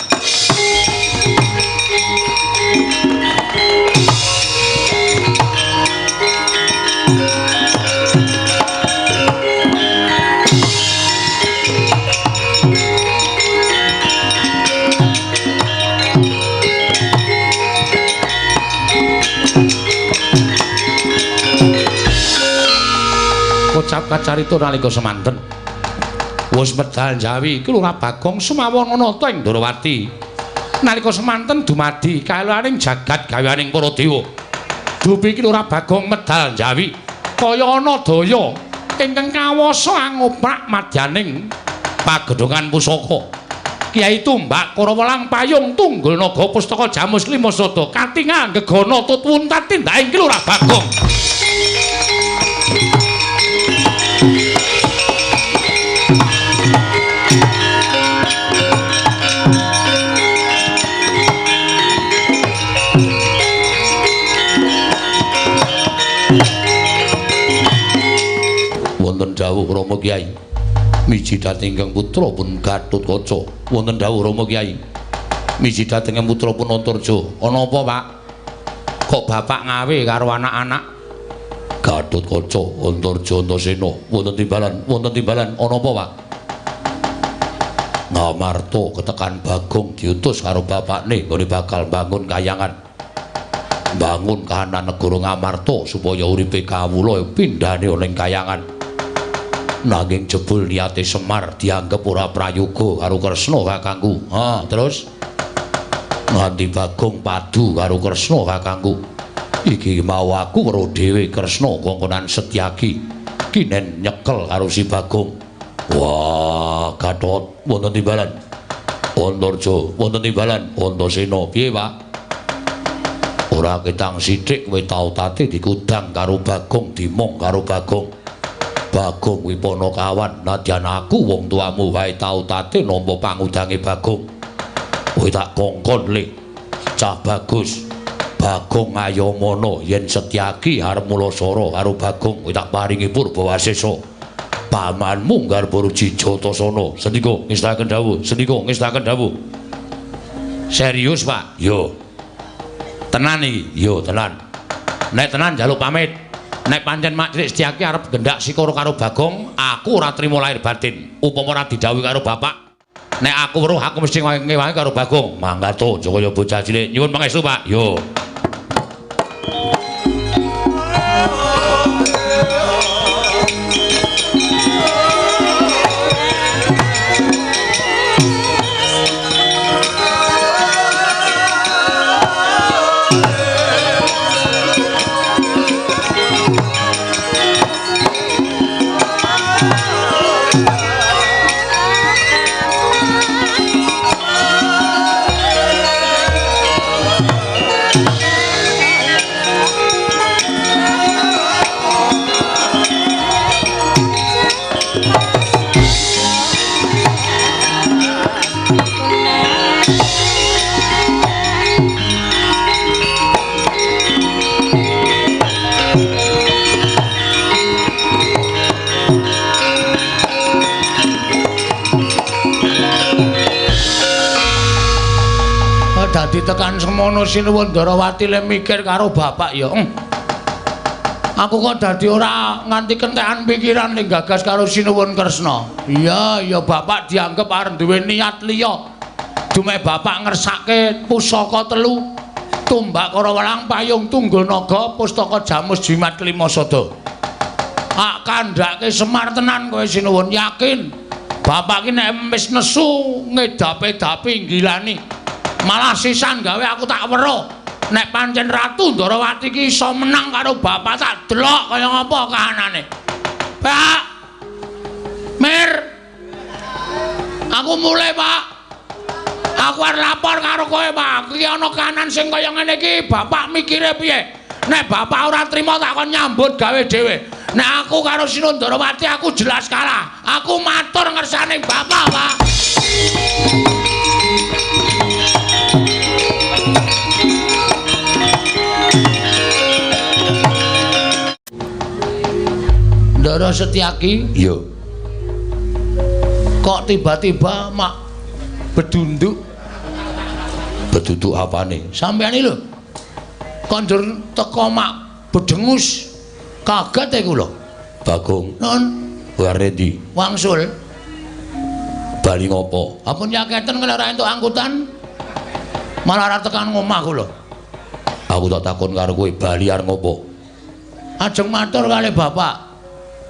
Kocap kacarita nalika semanten wis medal Jawi iki Lurah Bagong sumawon nata ing Ndorowati. Nalika semanten dumadi kaelaning jagat gaweaning para dewa. Dupi iki Lurah Bagong medal Jawi kaya ana daya ingkang kawasa angoprak madyaning pagedhongan pusaka. Kyai Tumbak Karawelang Payung Tunggul Naga Pustaka Jamus Lima Sada katingal gegana tut wuntat tindaking Lurah Bagong. Wonten dawuh Rama Kyai miji dhateng ingkang putra pun Gatotkaca. Wonten dawuh Rama Kyai miji dhateng ingkang putra pun Antarja. Ana apa, Pak? Kok bapak ngawe karo anak-anak? Gatotkaca Antarja Antasena. Wonten timbalan, wonten timbalan. Ana apa, Pak? Ngamarta ketekan Bagong diutus karo bapakne nggone bakal bangun kayangan. Bangun kahanan negara Ngamarta supaya uripe kawula pindhane ana ing kayangan. Nanging jebul niate Semar dianggep ora prayoga karo Kresna kakangku. Ha, terus nganti Bagong padu karo Kresna kakangku. Iki mau aku weruh dhewe Kresna kongkonan Setyaki kinen nyekel karo si Bagong. Wah, Gatot wonten timbalan. Antarja wonten timbalan. Antasena piye, Pak? Ora ketang sithik kowe tau tate dikudang karo Bagong, dimong karo Bagong. Bagong kuwi panakawan, nadyan aku wong tuamu wae tau tate nampa pangudange Bagong. Kowe tak kongkon le, cah bagus. Bagong ayamana yen Setyaki arep mulasara karo Bagong, kowe tak paringi purba wasesa. Pamanmu Garba Ruci Jatasana. Sendika ngestaken dawuh, sendika ngestaken dawuh. Serius, Pak? Yo. Tenan iki? Yo, tenan. Nek tenan njaluk pamit. Nek pancen Mak Cilik Setyaki arep gendak sikara karo Bagong, aku ora trima lahir batin. Upama ora didhawuhi karo bapak, nek aku weruh aku mesti ngewangi karo Bagong. Mangga to, aja kaya bocah cilik. Nyuwun pangestu, Pak. Yo. Dadi tekan semono Sinuwun Ndarawati le mikir karo bapak ya. Aku kok dadi ora nganti kentekan pikiran ning gagas karo Sinuwun Kresna. Iya, ya bapak dianggep arep duwe niat liya. Dumeh bapak ngersake pusaka telu, tumbak Karawelang, payung tunggul naga, pustaka jamus jimat kelima sada. Ak kandhake Semar tenan kowe Sinuwun, yakin. Bapak ki nek wis nesu ngedape-dapi nggilani. Malah sisan gawe aku tak weruh. Nek pancen Ratu Ndarawati ki iso menang karo bapak tak delok kaya ngapa kahanane. Pak. Mir. Aku mulai, Pak. Aku arep lapor karo kowe, Pak. Iki ana kahanan sing kaya ngene iki, bapak mikire piye? Nek bapak ora trima tak kon nyambut gawe dhewe. Nek aku karo Sinuwun Ndarawati aku jelas kalah. Aku matur ngersane bapak, Pak. Ndara Setyaki, iya. Kok tiba-tiba mak bedunduk? Bedunduk apane? Sampeyan iki lho. Kondur teko mak bedengus. Kaget e kula. Bagong. Nun, kowe arep ndi? Wangsul. Bali ngopo? Ampun yaketen kena ora entuk angkutan. Malah ora tekan ngomah kula. Aku tak takon karo kowe, bali arep ngopo? Ajeng matur kali bapak.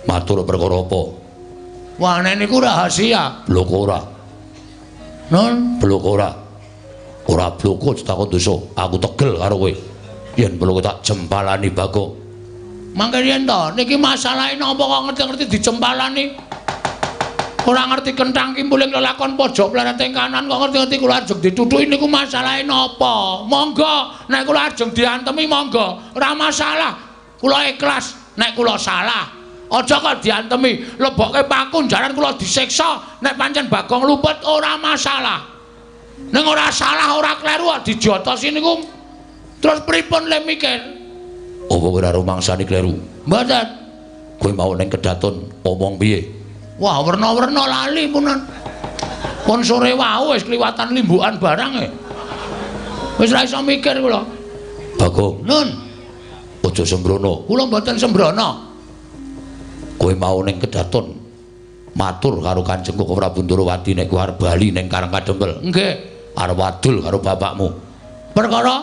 Matur perkara apa? Wah, nek niku rahasia. Blok ora. Nun, blok ora. Ora bloko takon dosa. Aku tegel karo kowe. Yen bloko tak jempalani Bagong. Mangke yen to, niki masalahe napa kok ngerti-ngerti dijempalani? Ora ngerti kenthang kimpuling lelakon pojok pleret ing kanan kok ngerti-ngerti kula ajeng ditutuki niku masalahe napa? Monggo, nek kula ajeng diantemi monggo, ora masalah. Kula ikhlas nek kula salah. Aja kok diantemi, lebokke paku jaran kula disiksa, nek pancen Bagong luput ora masalah. Ning ora salah ora kleru kok dijotosi niku terus pripun le mikir? Apa ora rumangsani kleru? Mboten. Kowe mau ning kedaton omong piye? Wah, werna-werna lali punan. Pun sore wau wis kliwatan limbukan barang e. Wis ora iso mikir kula. Bagong. Nun. Aja sembrono. Kula mboten sembrono. Kowe mau ning kedaton matur karo Kanjeng Koko Prabu Ndarawati nek kowe arep bali ning Karang Kadempel. Nggih. Arep wadul karo bapakmu. Perkara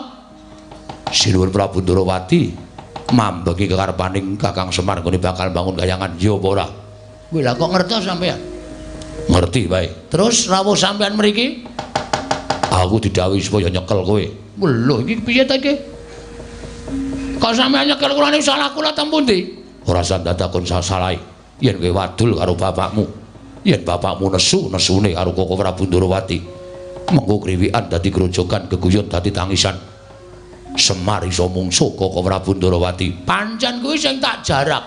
Sinuwun Prabu Ndarawati mambeki kekarepaning Kakang Semar nggone bakal bangun kayangan ya apa ora? Kuwi lha kok ngertos sampeyan? Ngerti wae. Terus rawuh sampeyan mriki? Aku didhawuhi supaya nyekel kowe. Lho iki piye ta iki? Kok sampeyan nyekel kula niku salah kula teng pundi? Ora usah takon salahe. Yen kowe wadul karo bapakmu, yen bapakmu nesu, nesune karo Koko Prabu Ndarawati. Mengko kriwikan dadi grojogan, geguyon dadi tangisan. Semar iso mungsuh Koko Prabu Ndarawati. Pancen kuwi sing tak jarak.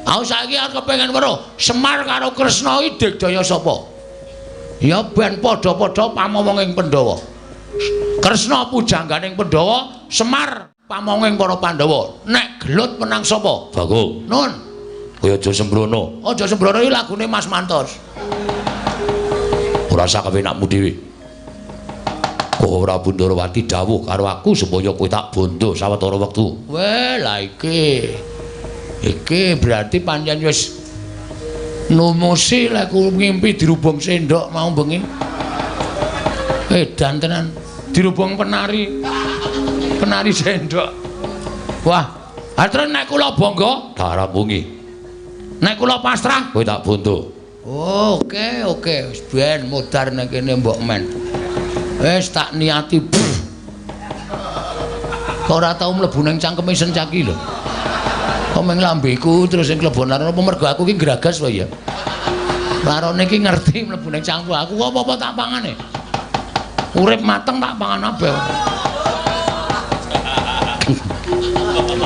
Aku saiki arep kepengin weruh Semar karo Kresna iki digdaya sapa? Ya ben padha-padha pamomonging Pandhawa. Kresna pujangganing Pandhawa, Semar pamonging para Pandhawa. Nek gelut menang sapa? Bagong. Nun. Kowe aja sembrono. Aja sembrono iki lagune Mas Mantos. Ora sak kepenakmu dhewe. Koko Prabu Ndarawati dawuh karo aku supaya kowe tak bondo sawetara wektu. Weh, lah iki. Iki berarti pancen wis numusi lek ngimpi dirubung sendok mau bengi. Edan tenan dirubung penari. Penari sendok. Wah, terus nek kula bangga tak rampungi. Nek kula pasrah kowe tak bondo. Oh, oke, oke, wis ben modar ning kene mbok men. Wis tak niati. Kok ora tau mlebu ning cangkeme Sencaki lho. Kok meng lambeku terus sing klebon laron apa mergo aku ki gragas wae ya. Larone ki ngerti mlebu ning cangkem aku apa-apa tak pangane. Urip mateng tak pangan kabeh.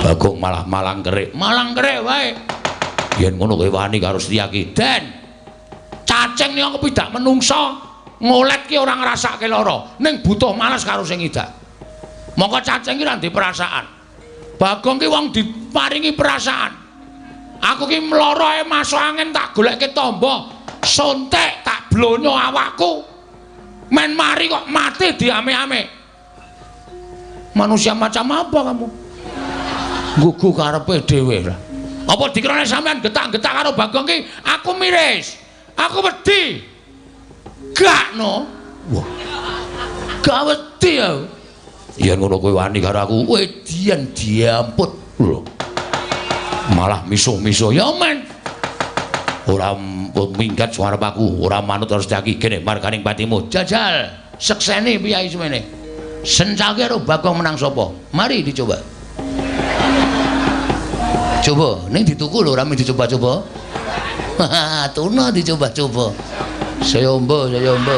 Bagong malah malang kerik. Malang kerik wae. Yen ngono kowe wani karo Setyaki. Den. Cacing niku kepidak menungsa, ngolet ki ora ngrasake lara, ning butuh males karo sing idak. Mongko cacing ki ora ndek perasaan. Bagong ki wong diparingi perasaan. Aku ki mloro ae masuk angin tak golekke tamba, sontek tak blonyo awakku. Men mari kok mati diame-ame. Manusia macam apa kamu? Gugu karepe dhewe lah. Apa dikirane sampean getak-getak karo Bagong ki aku miris. Aku wedi. Gak no. Wah. Gak wedi aku. Yen ngono kowe wani karo aku, wedian diamput. Lho. Malah misuh-misuh. Ya men. Ora minggat suarep aku, ora manut karo Setyaki kene marganing patimu. Jajal, sekseni piyai semene. Sencake karo Bagong menang sapa? Mari dicoba. Coba, ning dituku lho, ora mung dicoba-coba. Tuna dicoba-coba. Saya ombo, saya ombo.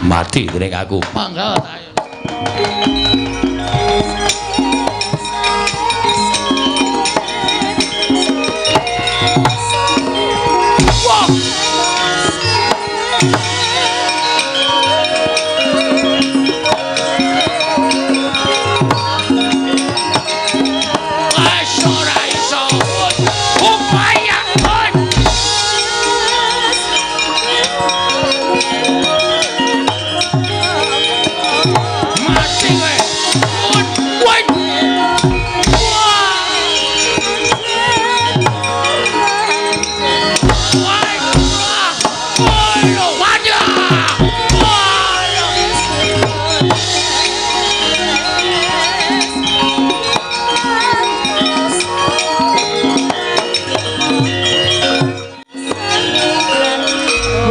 Mati dening aku. Mangga ayo. Wah.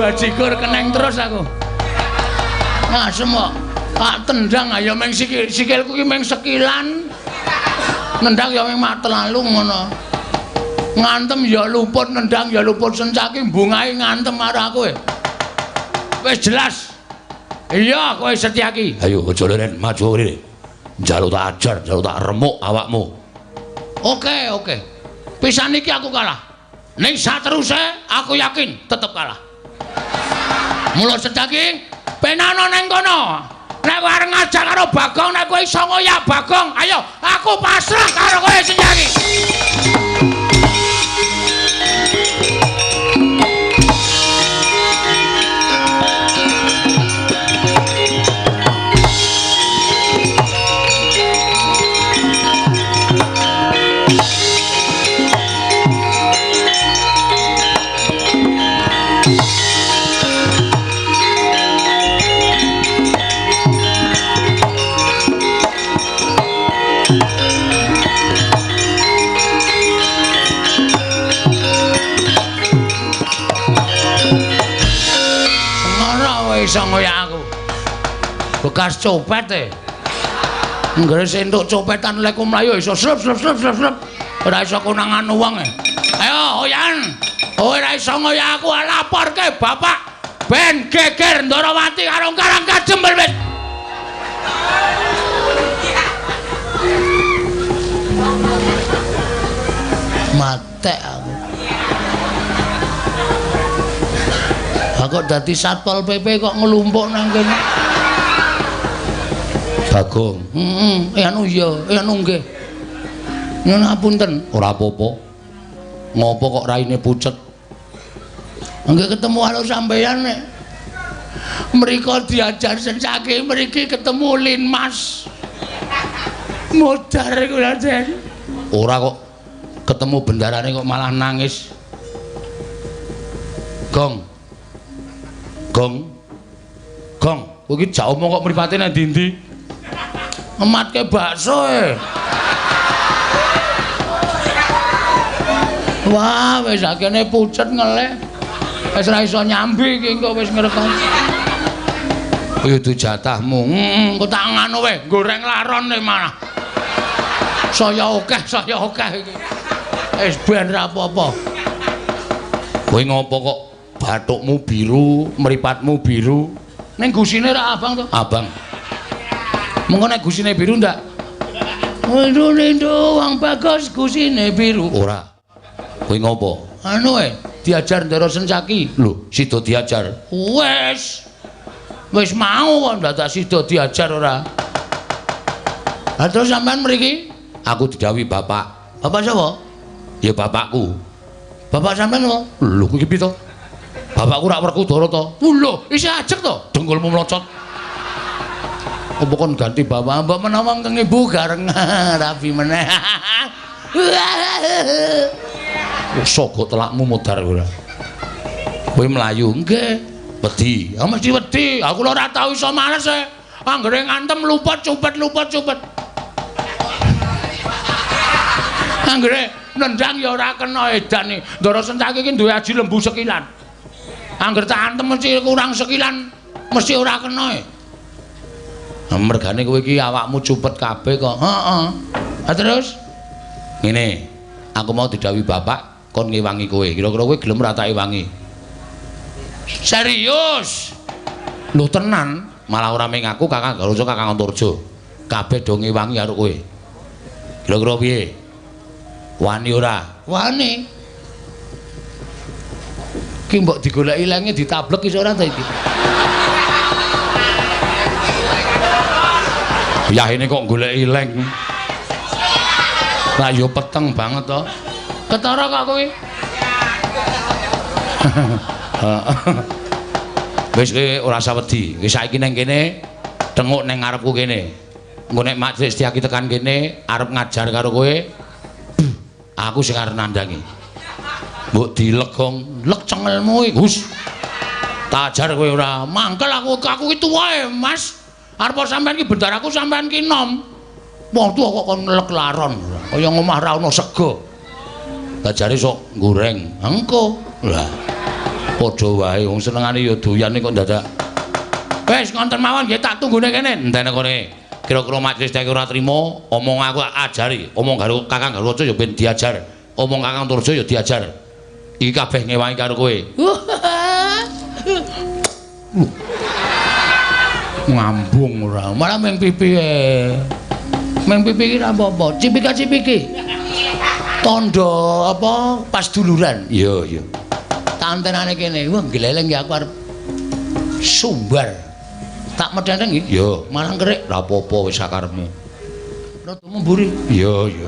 Bajigur keneng terus aku. Ngasem kok. Tak tendang ya meng sikil, sikilku ki meng sekilan. Nendang ya meng matelalu ngono. Ngantem ya luput, nendang ya luput, Sencaki mbungahe ngantem karo aku. Wis jelas. Iya, kowe Setyaki. Ayo aja leren, maju rene. Njaluk tak ajar, njaluk tak remuk awakmu. Oke, oke. Pisan iki aku kalah. Ning sateruse aku yakin tetep kalah. Mula Setyaki penano neng kono. Nek kowe arep ngajak karo Bagong, nek kowe iso ngoyak Bagong, ayo aku pasrah karo kowe Setyaki. Iso ngoyak aku. Bekas copet e. Nggere entuk copetan lek mlayu iso slep slep slep slep slep. Ora iso konangan wong e. Ayo oyan. Ora iso ngoyak aku, laporke bapak ben geger Ndorowati karo Karang Kajembel wis. Matek aku. Kok dadi Satpol PP kok nglumpuk nang kene. Bagong. Heeh, anu iya, anu nggih. Nyuwun ngapunten. Ora apa-apa. Ngopo kok raine pucet? Nggih ketemu karo sampeyan nek mriko diajar Sencaki, mriki ketemu Linmas. Modar iku Raden. Ora kok ketemu bendarane kok malah nangis. Gong. Gong. Gong, kowe iki jak omong kok mripate nang ndi-ndi? Ngematke bakso e. Wah, wis akene pucet ngelih. Wis ora iso nyambi iki engko wis ngrekon. Kuwi dudu jatahmu. Engko tak nganu we, goreng laron e malah. Saya akeh iki. Wis ben ra apa-apa. Kowe ngopo kok bathukmu biru, mripatmu biru? Ning gusine ra abang to? Abang. Mengko nek gusine biru ndak? Windu wong bagus gusine biru. Ora. Kowe ngopo? Anu e, diajar Ndara Sencaki. Lho, sida diajar. Wis. Wis mau kok ndadak sida diajar ora. Lah terus sampean mriki? Aku didhawuhi bapak. Bapak sapa? Ya bapakku. Bapak sampean apa? Lho, kuwi piye to? Bapakku rak Werkudara to. Lho, isih ajeg to? Dengkulmu mlocot. Apa kon ganti bapak? Mbok menawa keng ibu gareng rabi meneh. Sogok telakmu modar ora. Kowe mlayu nggih, wedi. Ah mesti wedi. Aku lho ora tau iso males e. Anggere ngantem luput cupet luput cupet. Anggere nendang ya ora kena edan. Ndara Sencaki iki duwe aji lembu sekilan. Angger tak antem mesti kurang sekilan, mesti ora kena e. Mergane kowe iki awakmu cupet kabeh kok. Heeh. Ha terus ngene, aku mau didhawuhi bapak kon ngewangi kowe. Kira-kira kowe gelem ora tak ewangi? Serius? Lho tenan, malah ora mung aku, Kakang Garuca, Kakang Antarja. Kabeh do ngewangi karo kowe. Kira-kira piye? Wani ora? Wani. Ki mbok digoleki lenge ditablek iso ora ta iki? Ya ini kok goleki leng. Lah yo peteng banget to. Ketara kok kowe? Wis kowe ora usah wedi. Wis saiki nang kene tenguk nang ngarepku kene. Engko nek Mak Setyaki tekan kene arep ngajar karo kowe, aku sing arep nandangi. Mbok dilegong, lek cengelmu iki, Gus. Tak ajar kowe ora mangkel aku, aku ki tuwa e, Mas. Arep sampean ki bendaraku sampean ki nom. Wong tuwa kok kon ngelek laron, kaya ngomah ra ono sego. Lah jare sok goreng, engko. Lah padha wae wong senengane ya doyan kok dadak. Wis ngonten mawon nggih tak tunggune kene. Entene kene. Kira-kira majelis nek ora trimo, omong aku ajari, omong karo Kakang Garuca ya ben diajar, omong Kakang Turja ya diajar. Iki kabeh ngewangi karo kowe. Ngambung ora, malah mung pipi e. Mung pipi iki ra apa-apa, cipika-cipiki. Tandha apa pas duluran. Iya, iya. Tantenane kene, wah gleleng ya aku arep sumbar. Tak medhenteng nggih. Iya, malah kerik. Ra apa-apa wis sakarepmu. Rada mburi. Iya, iya.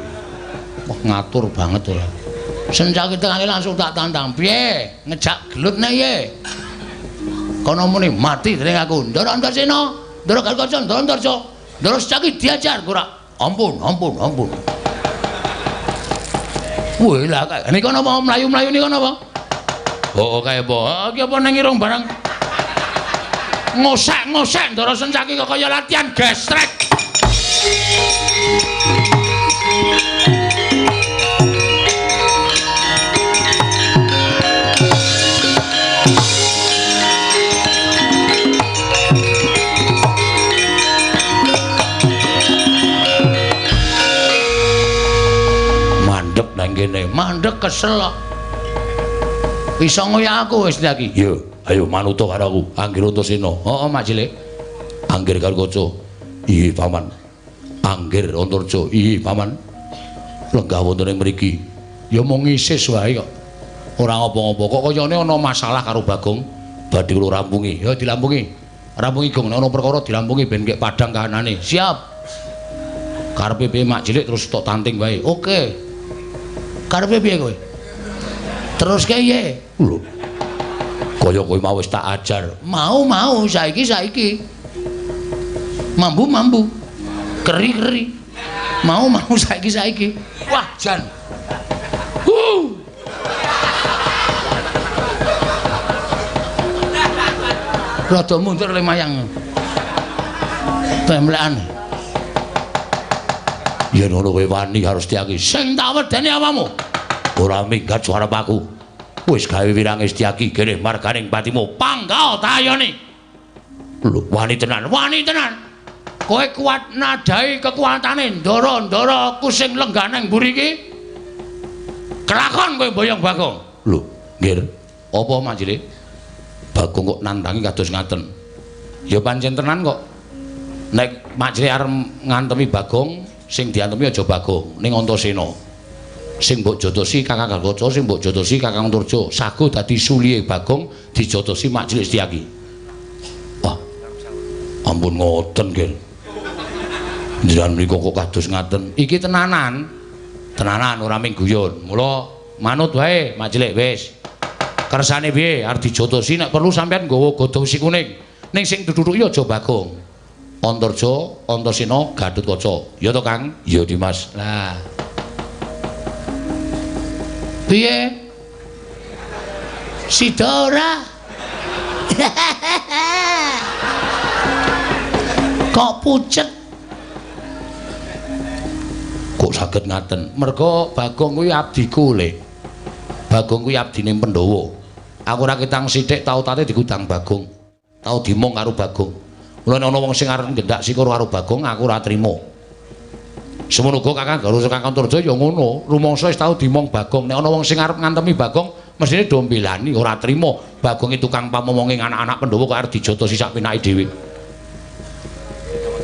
Wah ngatur banget ora. Sencaki tekane langsung tak tantang. Piye? Ngejak gelut nek ye. Kono muni mati dening aku. Ndara Antasena, Ndara Garukaca, Ndara Antarja. Ndara Sencaki diajar ora. Ampun, ampun, ampun. Wih lah niku napa mlayu-mlayu niku napa? Oh, kaya apa? Iki apa nang irung barang? Ngosek-ngosek Ndara Sencaki kok kaya latihan gestrek. Mandek nang kene, mandek kesel kok. Iso ngoyak aku wis iki. Iya, ayo manuta karo aku, Anggir Antasena. Heeh, Mak Cilik. Anggir Garukaca. Iya, Paman. Anggir Antarja. Iya, Paman. Lenggah wonten ing mriki. Ya mung ngisis wae kok. Ora ngapa-ngapa. Kok kayane ana masalah karo Bagong. Badhe kula rampungi. Ya dilampungi. Rampungi Gong, nek ana perkara dilampungi ben gek padhang kahanane. Siap. Karepe piye Mak Cilik terus tok tanting wae. Oke. Karepe piye kowe? Terus piye? Lho. Kaya kowe mau wis tak ajar. Mau-mau saiki-saiki. Mambu-mambu. Keri-keri. Mau-mau saiki-saiki. Wah, jan. Rada mundur le mayang. Temblekan. Yen ngono kowe wani karo Setyaki. Sing tak wedeni awamu. Ora minggat suara aku. Wis gawe wirange Setyaki gereh marganing patimu. Panggah tayone. Lho, wani tenan, wani tenan. Kowe kuat nadai kekuatane ndara-ndara aku sing lenggah nang mburi iki. Kelakon kowe boyong Bagong. Lho, nggih. Apa Mak Cilik? Bagong kok nantangi kados ngaten. Ya pancen tenan kok. Nek Mak Cilik arep ngantemi Bagong, sing diantemi aja Bagong, ning Antasena. Sing mbok jotosi Kakang Garukaca, sing mbok jotosi Kakang Antarja, sago dadi sulihe Bagong dijotosi Mak Cilik Setyaki. Wah. Ampun ngoten, nggih. Njenengan mriku kok kados ngaten. Iki tenanan. Tenanan ora mung guyon. Mula manut wae Mak Cilik wis. Kersane piye arep dijotosi nek perlu sampean nggawa godhong wesi kuning. Ning sing dudhuki aja Bagong. Antarja, Antasena, Gatotkaca. Ya to, Kang? Ya, Dimas. Lah. Piye? Sida ora? Kok pucet? Kok saged ngaten? Merga Bagong kuwi abdiku, Le. Bagong kuwi abdine Pandhawa. Aku ora ketang sithik tau tate digudang Bagong. Tau dimong karo Bagong. Mula nek ana wong sing arep ngendak sikur karo Bagong, aku ora trima. Semono uga Kakang Garuda Kakang Antarja ya ngono, rumangsa wis tau dimong Bagong. Nek ana wong sing arep ngantemi Bagong, mesthine do mbelani, ora trima. Bagong iki tukang pamomonge anak-anak Pandhawa kok arep dijotosi sak penake dhewe.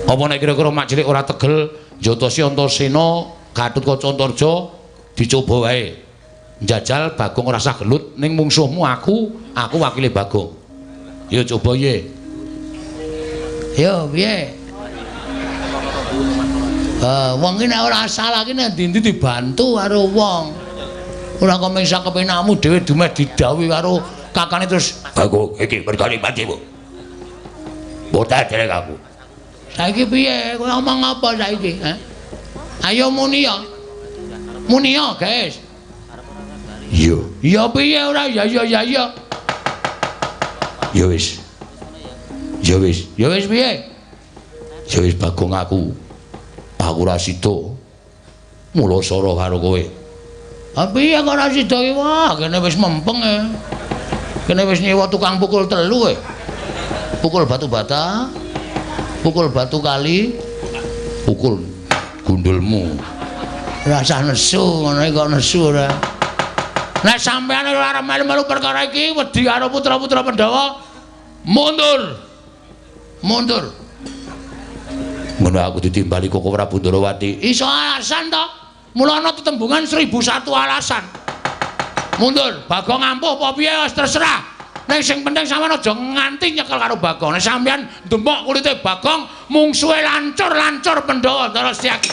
Apa nek kira-kira mak cilik ora tegel njotosi Antasena, Gatotkaca Antarja dicoba wae. Njajal Bagong ora sah gelut ning mungsuhmu aku wakile Bagong. Ya coba ye. Yo piye? Wong iki nek ora salah iki nek ndi-ndi dibantu karo wong. Ora kok mung sak kepenakmu dhewe dumeh didhawuhi karo kakane terus Bagong iki mergane matimu. Botak derek aku. Saiki piye? Kowe omong apa saiki, ha? Ayo muni ya. Muni ya, guys. Iya. Ya piye ora? Ya ya ya ya. Ya wis. Ya wis. Ya wis piye? Ya wis Bagong aku. Aku ora sida. Mula sara karo kowe. Ha piye kok ora sida iki? Wah, kene wis mempeng e. Kene wis nyewa tukang pukul telu e. Pukul batu bata, pukul batu kali, pukul gundulmu. Rasah nesu ngono iki kok nesu ora. Nek sampeyan ora arep melu-melu perkara iki wedi karo putra-putra Pandhawa, mundur. Mundur. Ngono aku ditimbali Koko Prabu Ndorowati. Iso alasan to? Mula ana tetembungan 1001 alasan. Mundur, Bagong ampuh apa piye wis terserah. Ning sing penting sampeyan aja nganti nyekel karo Bagong. Nek sampeyan ndemok kulite Bagong, mungsuhe lancur-lancur Pandhawa Ndara Setyaki.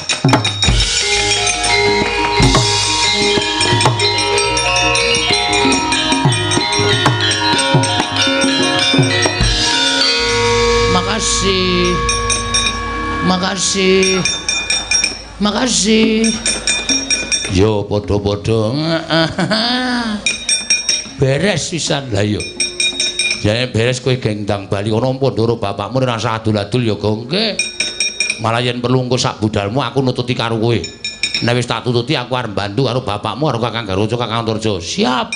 Makasih. Makasih. Makasih. Yo padha-padha. Beres pisan lah yo. Jane beres kowe geng ndang bali kono padha bapakmu ora usah adul-adul ya Gong. Nggih. Malah yen perlu engko sak budalmu aku nututi karo kowe. Nek wis tak tututi aku arep bantu karo bapakmu karo Kakang Garuda Kakang Antarja. Siap.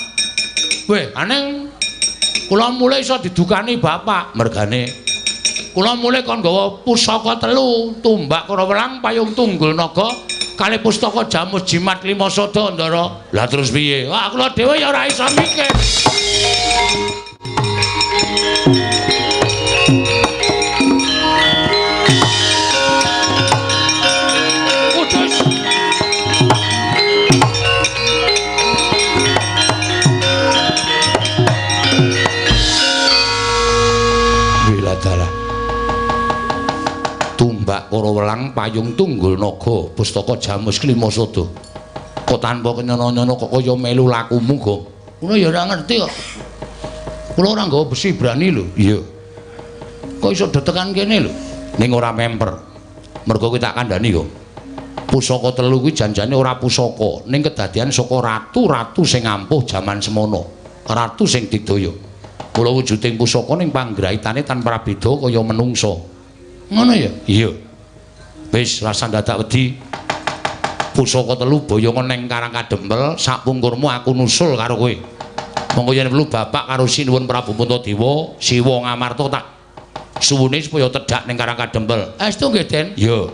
Weh, aneng kula mulih iso didukani bapak. Mergane kula mulih kon nggawa pusaka telu, tumbak Karawelang, payung tunggul naga, kalih pustaka jamus jimat lima sada, Ndara. Lah terus piye? Wah, kula dhewe ya ora iso mikir. Kudus. Wiladara. Tumbak Karawelang, payung tunggul naga, pustaka jamus klima sada. Kok tanpa kenyono-nyono kok kaya melu lakumu, Gong? Kula ya ora ngerti kok. Kula ora nggawa besi brani lho. Iya. Kok iso detekan kene lho? Ning ora memper. Mergo kowe tak kandhani, Gong. Pusaka telu kuwi janjane ora pusaka, ning kedadian saka ratu-ratu sing ampuh jaman semono. Ratu sing digdaya. Mula wujuding pusaka ning panggraitane tanpa prabeda kaya menungsa. Ngono ya? Iya. Wis rasah dadak wedi. Pusaka telu boyongan ning Karang Kadempel, sapungkurmu aku nusul karo kowe. Monggo yen perlu bapak karo Sinuwun Prabu Puntadewa, Siwa Ngamarta tak suwune supaya tedhak ning Karang Kadempel. Estu nggih, Den? Iya.